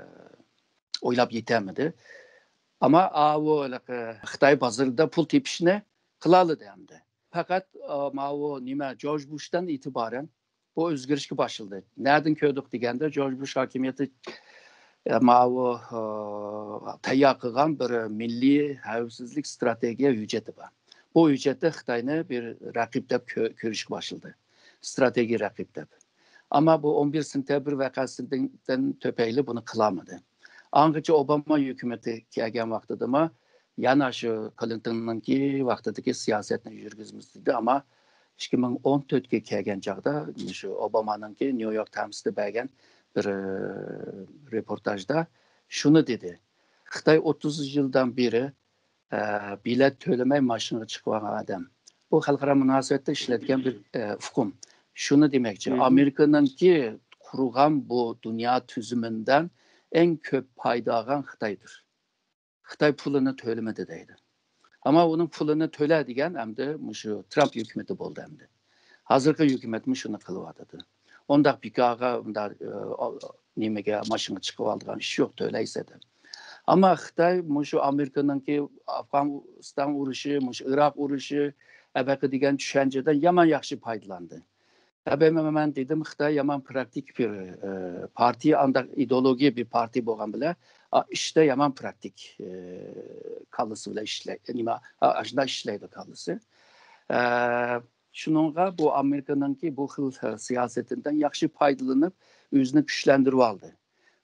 ئويلاپ يېتەلمىدى. ئەمما ئاۋۇ خىتاي بازىرىدا پۇل تېپىشنى قىلالىدى ئەمدى. پەقەت، ئە، ماۋۇ نېمە، جورج بۇشتىن ئېتىبارەن بۇ ئۆزگىرىشكە باشلىدى. نەدىن كۆردۇق دېگەندە، جورج بۇش ھاكىمىيىتى، ئە، ماۋۇ، ئە، تەييار قىلغان بىر مىللىي خەۋپسىزلىك ئىستراتېگىيە ھۆججىتى بار. بۇ ھۆججەتتە خىتاينى بىر رەقىب دەپ كۆ-، كۆرۈشكە باشلىدى. ئىستراتېگىيە رەقىب دەپ. ئەمما بۇ ئون بىر سېنتەبىر ۋەقەسىدىن تۆپەيلى بۇنى قىلالمىدى. ئاڭغىچە ئوباما ھۆكۈمىتى كەلگەن ۋاقتىدىمۇ يەنە شۇ كلىنتوننىڭكى ۋاقتىدىكى سىياسەتنى يۈرگۈزىمىز دېدى، ئەمما ئىككى مىڭ ئون تۆتكە كەلگەن چاغدا شۇ ئوبامانىڭكى نيۇ يورك تايمستا بەرگەن بىر، ئە، رېپورتاژدا شۇنى دېدى: خىتاي ئوتتۇز يىلدىن بېرى، ئە، بېلەت تۆلىمەي ماشىنىغا چىقىۋالغان ئادەم. بۇ خەلقئارا مۇناسىۋەتتە ئىشلەتكەن بىر، ئە، ئۇقۇم. شۇنى دېمەكچى، مم. ئامېرىكىنىڭكى قۇرغان بۇ دۇنيا تۈزۈمىدىن ئەڭ كۆپ پايدا ئالغان خىتايدۇر. خىتاي پۇلىنى تۆلىمىدى دەيدۇ. ئەمما ئۇنىڭ پۇلىنى تۆلە دېگەن ئەمدى مۇشۇ ترامپ ھۆكۈمىتى بولدى ئەمدى. ھازىرقى ھۆكۈمەتمۇ شۇنى قىلىۋاتىدۇ. ئۇنداق بىكارغا، ئۇنداق، ئە، نېمىگە، ماشىنىغا چىقىۋالىدىغان ئىش يوق، تۆلەيسە دەپ. ئەمما خىتاي مۇشۇ ئامېرىكىنىڭكى ئافغانىستان ئۇرۇشى، مۇشۇ ئىراق ئۇرۇشى، ئەبەقى دېگەن چۈشەنچىدىن يامان ياخشى پايدىلاندى. ئەبەي مەن دېدىم، خىتاي يامان پراكتىك بىر، ئە، پارتىيە، ئانداق ئىدېئولوگىيە بىر پارتىيە بولغان بىلەن، ئا، ئىشتا يامان پراكتىك، ئە، كاللىسى بىلەن ئىشلەي-، نېمە، ئا، ئاشۇنداق ئىشلەيدۇ كاللىسى. ئە، شۇنىڭغا بۇ ئامېرىكىنىڭكى بۇ خىل، ئە، سىياسىتىدىن ياخشى پايدىلىنىپ، ئۆزىنى كۈچلەندۈرۈۋالدى.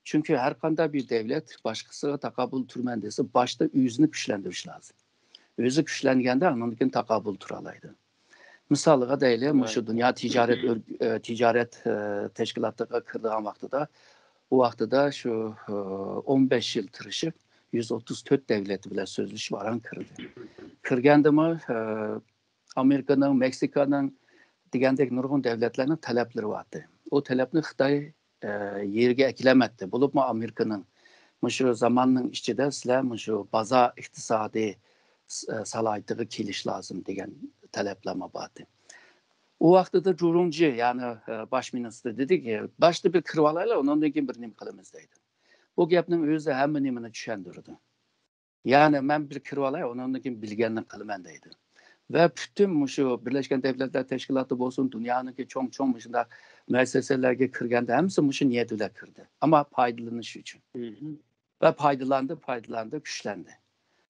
چۈنكى ھەر قانداق بىر دەۋلەت باشقىسىغا تاقابىل تۇرىمەن دېسە، باشتا ئۆزىنى كۈچلەندۈرۈش لازىم. ئۆزى كۈچلەنگەندە، ئاندىن كېيىن تاقابىل تۇرالايدۇ. مىسالىغا دەيلى، مۇشۇ دۇنيا تىجارەت ئۆر-، ئە، تىجارەت، ئە، تەشكىلاتىغا كىرىدىغان ۋاقتىدا، ئۇ ۋاقتىدا شۇ، ئە، ئون بەش يىل تىرىشىپ، يۈز ئوتتۇز تۆت دەۋلەت بىلەن سۆزلىشىپ ئاران كىردى. كىرگەندىمۇ، ئە، ئامېرىكىنىڭ، مېكسىكانىڭ دېگەندەك نۇرغۇن دەۋلەتلەرنىڭ تەلەپلىرى بارتى. ئۇ تەلەپنى خىتاي، ئە، يېرىگە ئەكېلەلمەيتتى. بولۇپمۇ ئامېرىكىنىڭ مۇشۇ زاماننىڭ ئىچىدە سىلەر مۇشۇ بازار ئىقتىسادىي س-، ئە، سالاھىيىتىگە كېلىش لازىم دېگەن تەلەپلەرمۇ بارتى. ئۇ ۋاقتىدا جۇ رۇڭجى، يەنى، ئە، باش مىنىستىر دېدىكى، باشتا بىر كىرىۋالايلى، ئۇنىڭدىن كېيىن بىر نېمە قىلىمىز دەيدۇ. بۇ گەپنىڭ ئۆزى ھەممە نېمىنى چۈشەندۈرىدۇ. يەنى مەن بىر كىرىۋالاي، ئۇنىڭدىن كېيىن بىلگەننى قىلىمەن دەيدۇ. ۋە پۈتۈن مۇشۇ بىرلەشكەن دەۋلەتلەر تەشكىلاتى بولسۇن، دۇنيانىڭكى چوڭ-چوڭ مۇشۇنداق مۇئەسسەسەلەرگە كىرگەندە ھەممىسى مۇشۇ نىيەت بىلەن كىردى. ئەمما پايدىلىنىش ئۈچۈن. ۋە پايدىلاندى، پايدىلاندى، كۈچلەندى.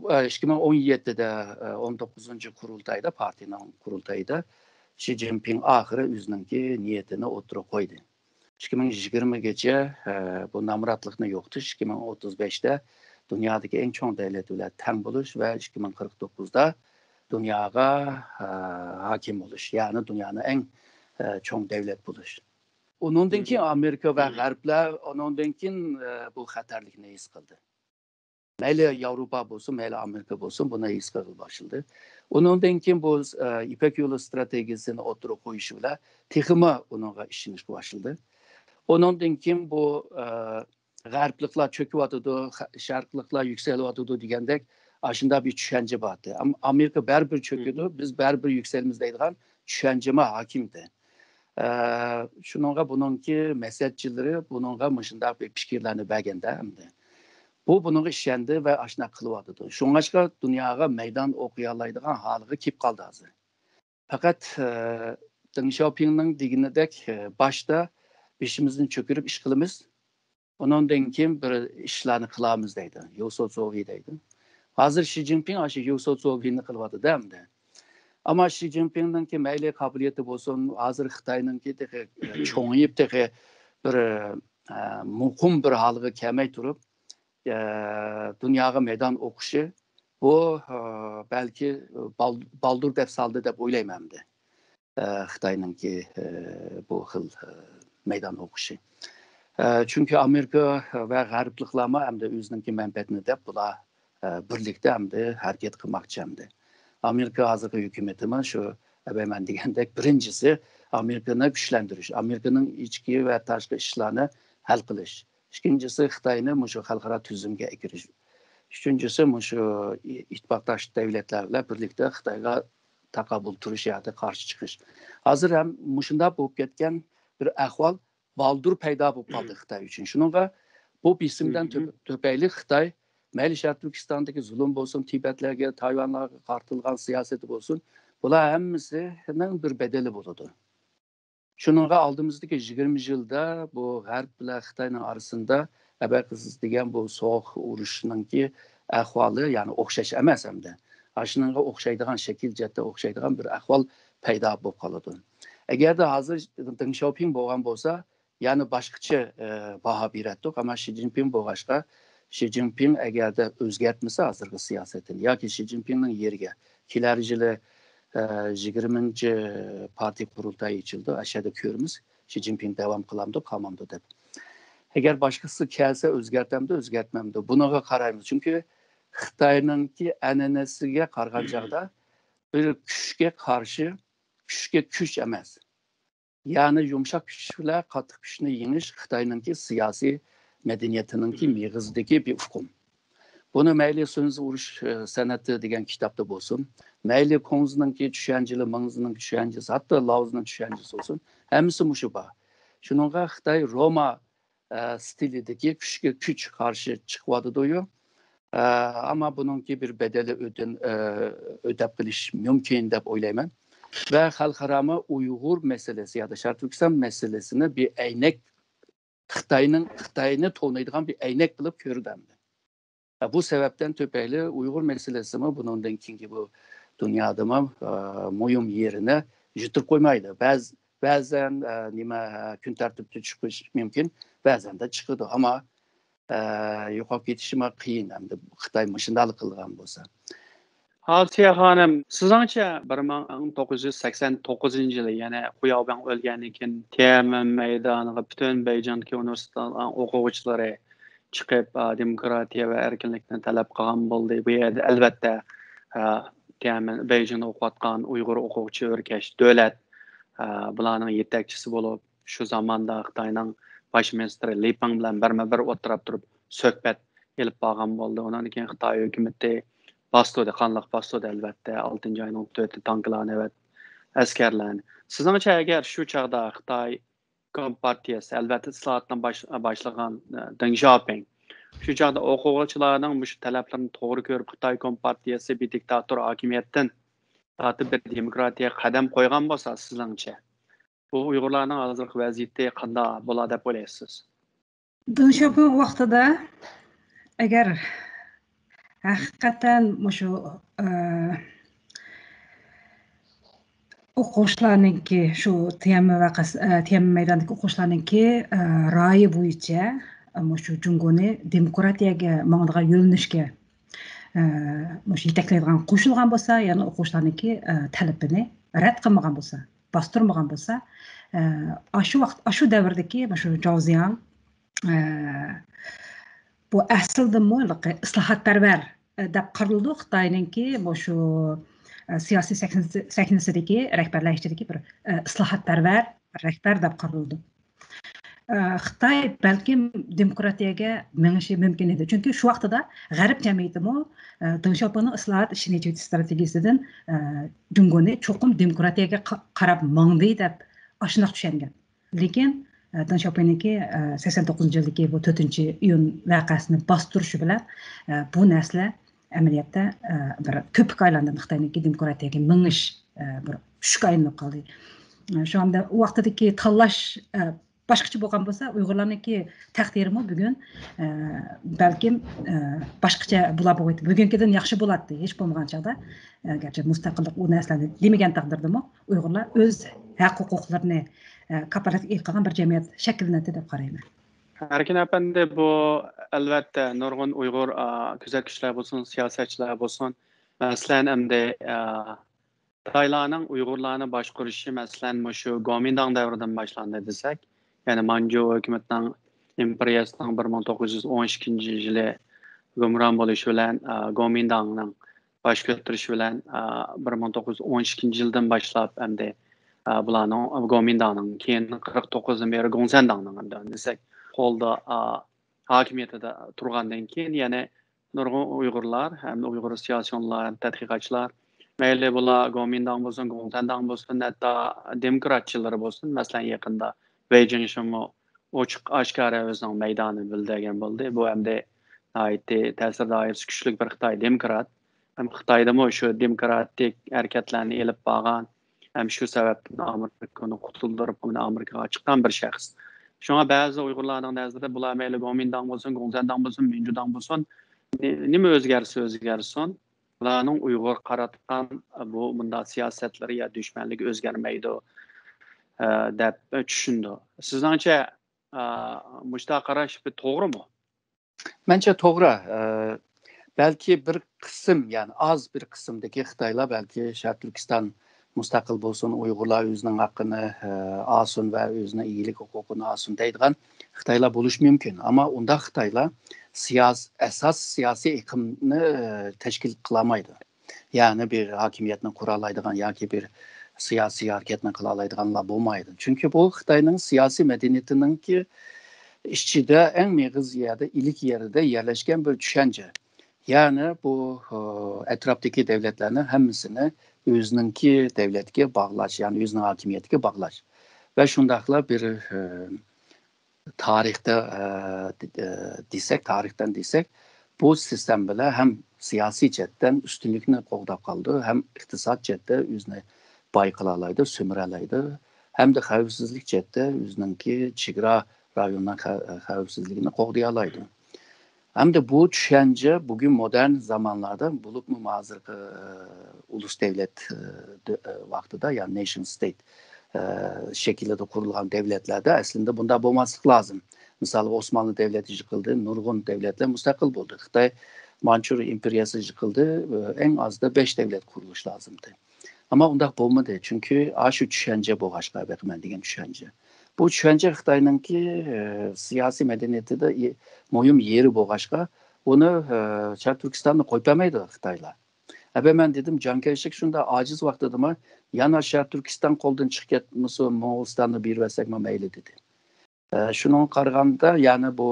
ئىككى مىڭ ئون يەتتىدە، ئون توققۇزىنچى قۇرۇلتايدا، پارتىيىنىڭ قۇرۇلتىيىدا شى جىنپىڭ ئاخىرى ئۆزىنىڭكى نىيىتىنى ئوتتۇرىغا قويدى. ئىككى مىڭ يىگىرمىگىچە، ئە، بۇ نامراتلىقنى يوقىتىش، ئىككى مىڭ ئوتتۇز بەشتە دۇنيادىكى ئەڭ چوڭ دەۋلەت بىلەن تەڭ بولۇش ۋە ئىككى مىڭ قىرىق توققۇزدا دۇنياغا، ئە، ھاكىم بولۇش، يەنى دۇنيانىڭ ئەڭ، ئە، چوڭ دەۋلەت بولۇش. ئۇنىڭدىن كېيىن ئامېرىكا ۋە غەربلەر ئۇنىڭدىن كېيىن، ئە، بۇ خەتەرلىكنى ھېس قىلدى. مەيلى ياۋروپا بولسۇن، مەيلى ئامېرىكا بولسۇن، بۇنى ھېس قىلغىلى باشلىدى. ئۇنىڭدىن كېيىن بۇ، ئە، يىپەك يولى ئىستراتېگىيىسىنى ئوتتۇرىغا قويۇشى بىلەن تېخىمۇ ئۇنىڭغا ئىشىنىشكە باشلىدى. ئۇنىڭدىن كېيىن بۇ، ئە، غەربلىكلار چۆكۈۋاتىدۇ، خە-، شەرقلىكلار يۈكسىلىۋاتىدۇ دېگەندەك ئاشۇنداق بىر چۈشەنچە بار ئىدى. ئەم-، ئامېرىكا بەرىبىر چۆكىدۇ، بىز بەرىبىر يۈكسەلىمىز دەيدىغان چۈشەنچىمۇ ھاكىم ئىدى. ئە، شۇنىڭغا بۇنىڭكى مەسلىھەتچىلىرى بۇنىڭغا مۇشۇنداق بىر پىكىرلەرنى بەرگەندە ئەمدى. بۇ بۇنىڭغا ئىشەندى ۋە ئاشۇنداق قىلىۋاتىدۇ. شۇڭلاشقا دۇنياغا مەيدان ئوقۇيالايدىغان ھالغا كېلىپ قالدى ھازىر. پەقەت، ئە، دېڭ شياۋپىڭنىڭ دېگىنىدەك، ئە، باشتا بېشىمىزنى چۆكۈرۈپ ئىش قىلىمىز. ئۇنىڭدىن كېيىن بىر ئىشلارنى قىلارمىز دەيدۇ. يۇسۇ زوۋى دەيدۇ. ھازىر شى جىنپىڭ ئاشۇ يۇسۇ زوۋىنى قىلىۋاتىدۇ ئەمدى. ئەمما شى جىنپىڭنىڭكى مەيلى قابىلىيىتى بولسۇن، ھازىر خىتاينىڭكى تېخى، ئە، چوڭىيىپ تېخى بىر، ئە، مۇقىم بىر ھالغا كەلمەي تۇرۇپ، ئە، دۇنياغا مەيدان ئوقۇشى بۇ، ئە، بەلكى بال-، بالدۇر دەپ سالدى دەپ ئويلايمەن ئەمدى. ئە، خىتاينىڭكى، ئە، بۇ خىل، ئە، مەيدان ئوقۇشى. ئە، چۈنكى ئامېرىكا ۋە غەربلىكلارمۇ ئەمدى ئۆزىنىڭكى مەنپەئەتىنى دەپ بۇلار، ئە، بىرلىكتە ئەمدى ھەرىكەت قىلماقچى ئەمدى. ئامېرىكا ھازىرقى ھۆكۈمىتىمۇ شۇ ئەبەي مەن دېگەندەك بىرىنچىسى ئامېرىكىنى كۈچلەندۈرۈش، ئامېرىكىنىڭ ئىچكى ۋە تاشقى ئىشلارنى ھەل قىلىش. ئىككىنچىسى خىتاينى مۇشۇ خەلقئارا تۈزۈمگە ئەكىرىش. ئۈچىنچىسى مۇشۇ ئىتتىپاقداش دەۋلەتلەر بىلەن بىرلىكتە خىتايغا تاقابىل تۇرۇش ياكى قارشى چىقىش. ھازىر ھەم مۇشۇنداق بولۇپ كەتكەن بىر ئەھۋال بالدۇر پەيدا بولۇپ قالدى خىتاي ئۈچۈن. شۇنىڭغا بۇ بېسىمدىن تۆپ-، تۆپەيلى خىتاي مەيلى شەرقىي تۈركىستاندىكى زۇلۇم بولسۇن، تىبەتلەرگە، تايۋانلارغا قارىتىلغان سىياسىتى بولسۇن، بۇلار ھەممىسىنىڭ بىر بەدىلى بولىدۇ. شۇنىڭغا ئالدىمىزدىكى يىگىرمە يىلدا بۇ غەرب بىلەن خىتاينىڭ ئارىسىندا ئەبەقىز دېگەن بۇ سوغۇق ئۇرۇشنىڭكى ئەھۋالى، يەنى ئوخشاش ئەمەس ئەمدى. ئاشۇنىڭغا ئوخشايدىغان، شەكىل جەھەتتە ئوخشايدىغان بىر ئەھۋال پەيدا بولۇپ قالىدۇ. ئەگەردە ھازىر دېڭ شياۋپىڭ بولغان بولسا، يەنە باشقىچە باھا بېرەتتۇق، ئەمما شى جىنپىڭ بولغاچقا، شى جىنپىڭ ئەگەردە ئۆزگەرتمىسە ھازىرقى سىياسىتىنى ياكى شى جىنپىڭنىڭ يېرىگە كېلەر يىلى يىگىرمىنچى پارتىيە قۇرۇلتايى ئېچىلىدۇ، ئاشۇ يەردە كۆرىمىز شى جىنپىڭ داۋام قىلامدۇ قالمامدۇ دەپ. ئەگەر باشقىسى كەلسە ئۆزگەرتەمدۇ ئۆزگەرتمەمدۇ، بۇنىڭغا قارايمىز. چۈنكى خىتاينىڭكى ئەنئەنىسىگە قارىغان چاغدا بىر كۈچكە قارشى، كۈچكە كۈچ ئەمەس، يەنى يۇمشاق كۈچ بىلەن قاتتىق كۈچنى يېڭىش خىتاينىڭكى سىياسىي مەدەنىيىتىنىڭكى مېغىزىدىكى بىر ئۇقۇم. بۇنى مەيلى سۇنزى ئۇرۇش سەنئىتى دېگەن كىتابتا بولسۇن، مەيلى كۇڭزىنىڭكى چۈشەنچىلىرى، مىڭزىنىڭكى چۈشەنچىسى، ھەتتا لاۋزىنىڭ چۈشەنچىسى بولسۇن، ھەممىسى مۇشۇ بار. شۇنىڭغا خىتاي روما ئە، ستىلىدىكى كۈچكە كۈچ قارشى چىقىۋاتىدۇ. ئە، ئەمما بۇنىڭكى بىر بەدەلى ئۆتەن-، ئە، ئۆتەپ قېلىش مۇمكىن دەپ ئويلايمەن. ۋە خەلقئارامۇ ئۇيغۇر مەسىلىسى يادا شەرقىي تۈركىستان مەسىلىسىنى بىر ئەينەك، خىتاينىڭ، خىتاينى تونۇيدىغان بىر ئەينەك قىلىپ كۆرىدۇ ئەمدى. بۇ سەۋەبتىن تۈپەيلى ئۇيغۇر مەسىلىسىمۇ بۇنىڭدىن كېيىنكى بۇ دۇنيادىمۇ، ئە، مۇھىم يېرىنى يىتىپ قويمايدۇ. بەز-، بەزەن، ئە، نېمە، كۈن تەرتىپتە چىقىشى مۇمكىن، بەزەندە چىقىدۇ. ئەمما، ئە، يوقاپ كېتىشىمۇ قىيىن، ئەمدى خىتاي مۇشۇنداق قىلغان بولسا. ئاسىيە خانىم، سىزنىڭچە بىر مىڭ توققۇز يۈز سەكسەن توققۇزىنچى يىلى، يەنى خۇياۋباڭ ئۆلگەندىن كېيىن، تيەنئەنمېن مەيدانىغا پۈتۈن بېيجىڭدىكى ئۇنىۋېرسىتېتلارنىڭ ئوقۇغۇچىلىرى چىقىپ، ئا، دېموكراتىيە ۋە ئەركىنلىكنى تەلەپ قىلغان بولدى. بۇ يەردە، ئەلۋەتتە، ئا، تيەنئەنمېن، بېيجىڭدا ئوقۇۋاتقان ئۇيغۇر ئوقۇغۇچى ئۆركەش دۆلەت، ئا، بۇلارنىڭ يېتەكچىسى بولۇپ، شۇ زاماندا خىتاينىڭ باش مىنىستىرى لى پېڭ بىلەن بىرمۇ بىر ئولتۇرۇپ تۇرۇپ سۆھبەت ئېلىپ بارغان بولدى. ئۇنىڭدىن كېيىن خىتاي ھۆكۈمىتى باستۇردى، قانلىق باستۇردى، ئەلۋەتتە، ئالتىنچى ئاينىڭ تۆتى تانكىلارنى ۋە ئەسكەرلەرنى. سىزنىڭچە، ئەگەر شۇ چاغدا خىتاي كومپارتىيەسى، ئەلۋەتتە، ئىسلاھاتنى باش-، باشلىغان، ئە، دېڭ شياۋپىڭ شۇ چاغدا ئوقۇغۇچىلارنىڭ مۇشۇ تەلەپلىرىنى توغرا كۆرۈپ، خىتاي كومپارتىيەسى بىر دىكتاتور ھاكىمىيەتتىن تارتىپ بىر دېموكراتىيەگە قەدەم قويغان بولسا، سىزنىڭچە، بۇ ئۇيغۇرلارنىڭ ھازىرقى ۋەزىيىتى قانداق بولا دەپ ئويلايسىز؟ دېڭ شياۋپىڭ ۋاقتىدا ئەگەر ھەقىقەتەن مۇشۇ، ئە، ئوقۇغۇچىلارنىڭكى، شۇ تيەنئەنمېن ۋەقەسى، ئە، تيەنئەنمېن مەيدانىدىكى ئوقۇغۇچىلارنىڭكى، ئە، رايى بويىچە، ئە، مۇشۇ جۇڭگونى دېموكراتىيەگە ماڭىدىغان يۆنىلىشكە، ئە، مۇشۇ يېتەكلەيدىغان قوشۇلغان بولسا، يەنى ئوقۇغۇچىلارنىڭكى، ئە، تەلىپىنى رەت قىلمىغان بولسا، باستۇرمىغان بولسا، ئە، ئاشۇ ۋاقىت، ئاشۇ دەۋردىكى مۇشۇ جاۋ زىياڭ، ئە، بۇ ئەسلىدىمۇ ھېلىقى ئىسلاھاتپەرۋەر، ئە، دەپ قارىلىدۇ. خىتاينىڭكى مۇشۇ، ئە، سىياسىي سەھنىسى-، سەھنىسىدىكى رەھبەرلەر ئىچىدىكى بىر، ئە، ئىسلاھاتپەرۋەر رەھبەر دەپ قارىلىدۇ. ئە، خىتاي بەلكىم دېموكراتىيەگە مېڭىشى مۇمكىن ئىدى. چۈنكى شۇ ۋاقتىدا غەرب جەمئىيىتىمۇ، ئە، دېڭ شياۋپىڭنىڭ ئىسلاھات، ئىشىنى ئېچىۋېتىش ستراتېگىيىسىدىن، ئە، جۇڭگونى چوقۇم دېموكراتىيەگە قا-، قاراپ ماڭدى دەپ ئاشۇنداق چۈشەنگەن. لېكىن، ئە، دېڭ شياۋپىڭنىڭكى، ئە، سەكسەن توققۇزىنچى يىلدىكى بۇ تۆتىنچى ئىيۇن ۋەقەسىنى باستۇرۇشى بىلەن، ئە، بۇ نەرسىلەر ئەمەلىيەتتە، ئە، بىر كۆپۈككە ئايلاندى. خىتاينىڭكى دېموكراتىيەگە مېڭىش، ئە، بىر چۈشكە ئايلىنىپ قالدى. ئە، شۇ ھەمدە ئۇ ۋاقتىدىكى تاللاش، ئە، باشقىچە بولغان بولسا، ئۇيغۇرلارنىڭكى تەقدىرىمۇ بۈگۈن، ئە، بەلكىم، ئە، باشقىچە بولا بولغىيتتى. بۈگۈنكىدىن ياخشى بولاتتى، ھېچ بولمىغان چاغدا. ئە، گەرچە مۇستەقىللىق ئۇ نەرسىلەرنى دېمىگەن تەقدىردىمۇ، ئۇيغۇرلار ئۆز ھەق ھوقۇقلىرىنى، ئە، كاپالەتكە ئېلىپ قالغان بىر جەمئىيەت شەكىللىنەتتى دەپ قارايمەن. ئەركىن ئەپەندى، بۇ ئەلۋەتتە نۇرغۇن ئۇيغۇر، ئا، كۆزەتكۈچىلەر بولسۇن، سىياسەتچىلەر بولسۇن، مەسىلەن، ئەمدى، ئا، خىتايلارنىڭ ئۇيغۇرلارنى باشقۇرۇشى، مەسىلەن، مۇشۇ گومىنداڭ دەۋرىدىن باشلاندى دېسەك، يەنى مانجۇ ھۆكۈمىتىنىڭ ئىمپېرىيەسىنىڭ بىر مىڭ توققۇز يۈز ئون ئىككىنچى يىلى ھۆكۈمران بولۇشى بىلەن، ئا، گومىنداڭنىڭ باش كۆتۈرۈشى بىلەن، ئا، بىر مىڭ توققۇز يۈز ئون ئىككىنچى يىلدىن باشلاپ ئەمدى، ئا، بۇلارنىڭ، گومىنداڭنىڭ، كېيىن قىرىق توققۇزدىن بېرى گوڭسەنداڭنىڭ ئەمدى دېسەك، قولدا، ئا، ھاكىمىيىتىدە تۇرغاندىن كېيىن، يەنى نۇرغۇن ئۇيغۇرلار ھەم ئۇيغۇر سىياسىيونلار، تەتقىقاتچىلار، مەيلى بۇلار گومىنداڭ بولسۇن، گوڭسەنداڭ بولسۇن، ھەتتا دېموكراتچىلىرى بولسۇن، مەسىلەن، يېقىندا ۋېي جىڭشىمۇ ئوچۇق ئاشكارا ئۆزىنىڭ مەيدانىنى بىلدۈرگەن بولدى. بۇ ئەمدى ناھايىتى تەسىر دائىرىسى كۈچلۈك بىر خىتاي دېموكرات. ھەم خىتايدىمۇ شۇ دېموكراتىك ھەرىكەتلەرنى ئېلىپ بارغان، ھەم شۇ سەۋەبتىن ئامېرىكىنى قۇتۇلدۇرۇپ، ئۇنى ئامېرىكىغا چىققان بىر شەخس. شۇڭا بەزى ئۇيغۇرلارنىڭ نەزىرىدە بۇلار مەيلى گومىنداڭ بولسۇن، گوڭسەنداڭ بولسۇن، مىنجۇداڭ بولسۇن، نېمە ئۆزگەرسە ئۆزگەرسۇن، ئۇلارنىڭ ئۇيغۇرغا قاراتقان بۇ مۇنداق سىياسەتلىرى يا دۈشمەنلىكى ئۆزگەرمەيدۇ، ئە، دەپ چۈشىنىدۇ. سىزنىڭچە، ئە، مۇشۇنداق قاراش بىر توغرىمۇ؟ مەنچە توغرا. ئە، بەلكى بىر قىسىم، يەنى ئاز بىر قىسىمدىكى خىتايلار بەلكى شەرقىي تۈركىستان مۇستەقىل بولسۇن، ئۇيغۇرلار ئۆزىنىڭ ھەققىنى، ئە، ئالسۇن ۋە ئۆزىنىڭ ئىگىلىك ھوقۇقىنى ئالسۇن دەيدىغان خىتايلار بولۇشى مۇمكىن. ئەمما ئۇنداق خىتايلار سىياس-، ئەساس سىياسىي ئېقىمنى، ئە، تەشكىل قىلالمايدۇ. يەنى بىر ھاكىمىيەتنى قۇرالايدىغان ياكى بىر سىياسىي ھەرىكەتنى قىلالايدىغانلار بولمايدۇ. چۈنكى بۇ خىتاينىڭ سىياسىي مەدەنىيىتىنىڭكى ئىچىدە ئەڭ مېغىز يەردە، ئىلىك يەردە يەرلەشكەن بىر چۈشەنچە. يەنى بۇ، ئە، ئەتراپتىكى دۆلەتلەرنىڭ ھەممىسىنى ئۆزىنىڭكى دۆلىتىگە باغلاش، يەنى ئۆزىنىڭ ھاكىمىيىتىگە باغلاش. ۋە شۇنداقلا بىر، ئە، تارىختا، ئە، دېسەك، تارىختىن دېسەك، بۇ سىستېما بىلەن ھەم سىياسىي جەھەتتىن ئۈستۈنلۈكنى قوغداپ قالىدۇ، ھەم ئىقتىساد جەھەتتە ئۆزىنى باي قىلالايدۇ، سۈمۈرەلەيدۇ، ھەمدە خەۋپسىزلىك جەھەتتە ئۆزىنىڭكى چېگرا رايونىنىڭ خە-، خەۋپسىزلىكىنى قوغدىيالايدۇ. ھەمدە بۇ چۈشەنچە بۈگۈن مودېرن زامانلاردا، بولۇپمۇ ھازىرقى، ئە، ئۇلۇس دۆلەت، ئە، دۆ-، ئە، ۋاقتىدا، يەنى نېشن ستېيت، ئە، شەكلىدە قۇرۇلغان دۆلەتلەردە ئەسلىدە بۇنداق بولماسلىق لازىم. مىسالغا، ئوسمانلى دۆلىتى يىقىلدى، نۇرغۇن دۆلەتلەر مۇستەقىل بولدى. خىتاي مانچۇرىيە ئىمپېرىيەسى يىقىلدى، ئە، ئەڭ ئازدا بەش دۆلەت قۇرۇلۇشى لازىمدى. ئەمما ئۇنداق بولمىدى، چۈنكى ئاشۇ چۈشەنچە بولغاچقا، بېقىمەن دېگەن چۈشەنچە. بۇ چۈشەنچە خىتاينىڭكى، ئە، سىياسىي مەدەنىيىتىدە ئى-، مۇھىم يېرى بولغاچقا، ئۇنى، ئە، شەرقىي تۈركىستاننى قويۇپ بەرمەيدۇ خىتايلار. ئەبە مەن دېدىم، جاڭ كەيشەك شۇنداق ئاجىز ۋاقتىدىمۇ يەنە شەرقىي تۈركىستان قولدىن چىقىپ كەتمىسۇن، موڭغۇلىستاننى بېرىۋەتسەكمۇ مەيلى دېدى. ئە، شۇنىڭغا قارىغاندا، يەنى بۇ،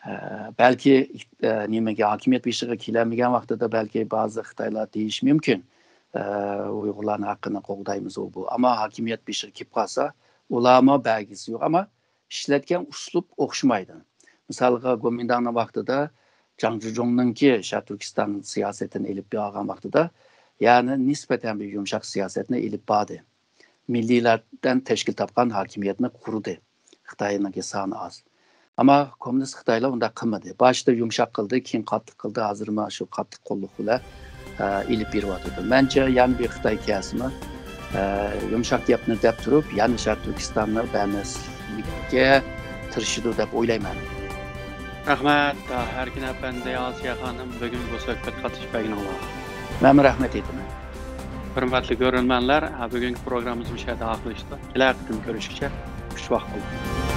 ئە، بەلكى، ئە، نېمىگە، ھاكىمىيەت بېشىغا كېلەلمىگەن ۋاقتىدا بەلكى بەزى خىتايلار دېيىشى مۇمكىن، ئە، ئۇيغۇرلارنىڭ ھەققىنى قوغدايمىز ئۇ بۇ. ئەمما ھاكىمىيەت بېشىغا كېلىپ قالسا، ئۇلارمۇ بەرگىسى يوق. ئەمما ئىشلەتكەن ئۇسلۇب ئوخشىمايدۇ. مىسالغا، گومىنداڭنىڭ ۋاقتىدا جاڭ جۇجۇڭنىڭكى شەرقىي تۈركىستان سىياسىتىنى ئېلىپ بارغان ۋاقتىدا، يەنى نىسبەتەن بىر يۇمشاق سىياسەتنى ئېلىپ باردى. مىللىيلەردىن تەشكىل تاپقان ھاكىمىيەتنى قۇردى. خىتاينىڭكى سانى ئاز. ئەمما كوممۇنىست خىتايلار ئۇنداق قىلمىدى. باشتا يۇمشاق قىلدى، كېيىن قاتتىق قىلدى، ھازىرمۇ شۇ قاتتىق قوللۇق بىلەن، ئە، ئېلىپ بېرىۋاتىدۇ. مەنچە، يەنە بىر خىتاي كەلسىمۇ، ئە، يۇمشاق گەپنى دەپ تۇرۇپ، يەنە شەرقىي تۈركىستاننى بەرمەسلىككە تىرىشىدۇ دەپ ئويلايمەن. رەھمەت، ئەركىن ئەپەندى، ئاسىيە خانىم، بۈگۈن بۇ سۆھبەتكە قاتنىشىپ بەرگىنىڭلارغا. مەنمۇ رەھمەت ئېيتىمەن. ھۆرمەتلىك كۆرۈرمەنلەر، بۈگۈنكى پروگراممىمىز مۇشۇ يەردە ئاخىرلىشتى. كېلەر قېتىم كۆرۈشكىچە خۇش ۋاقىت بولۇڭ.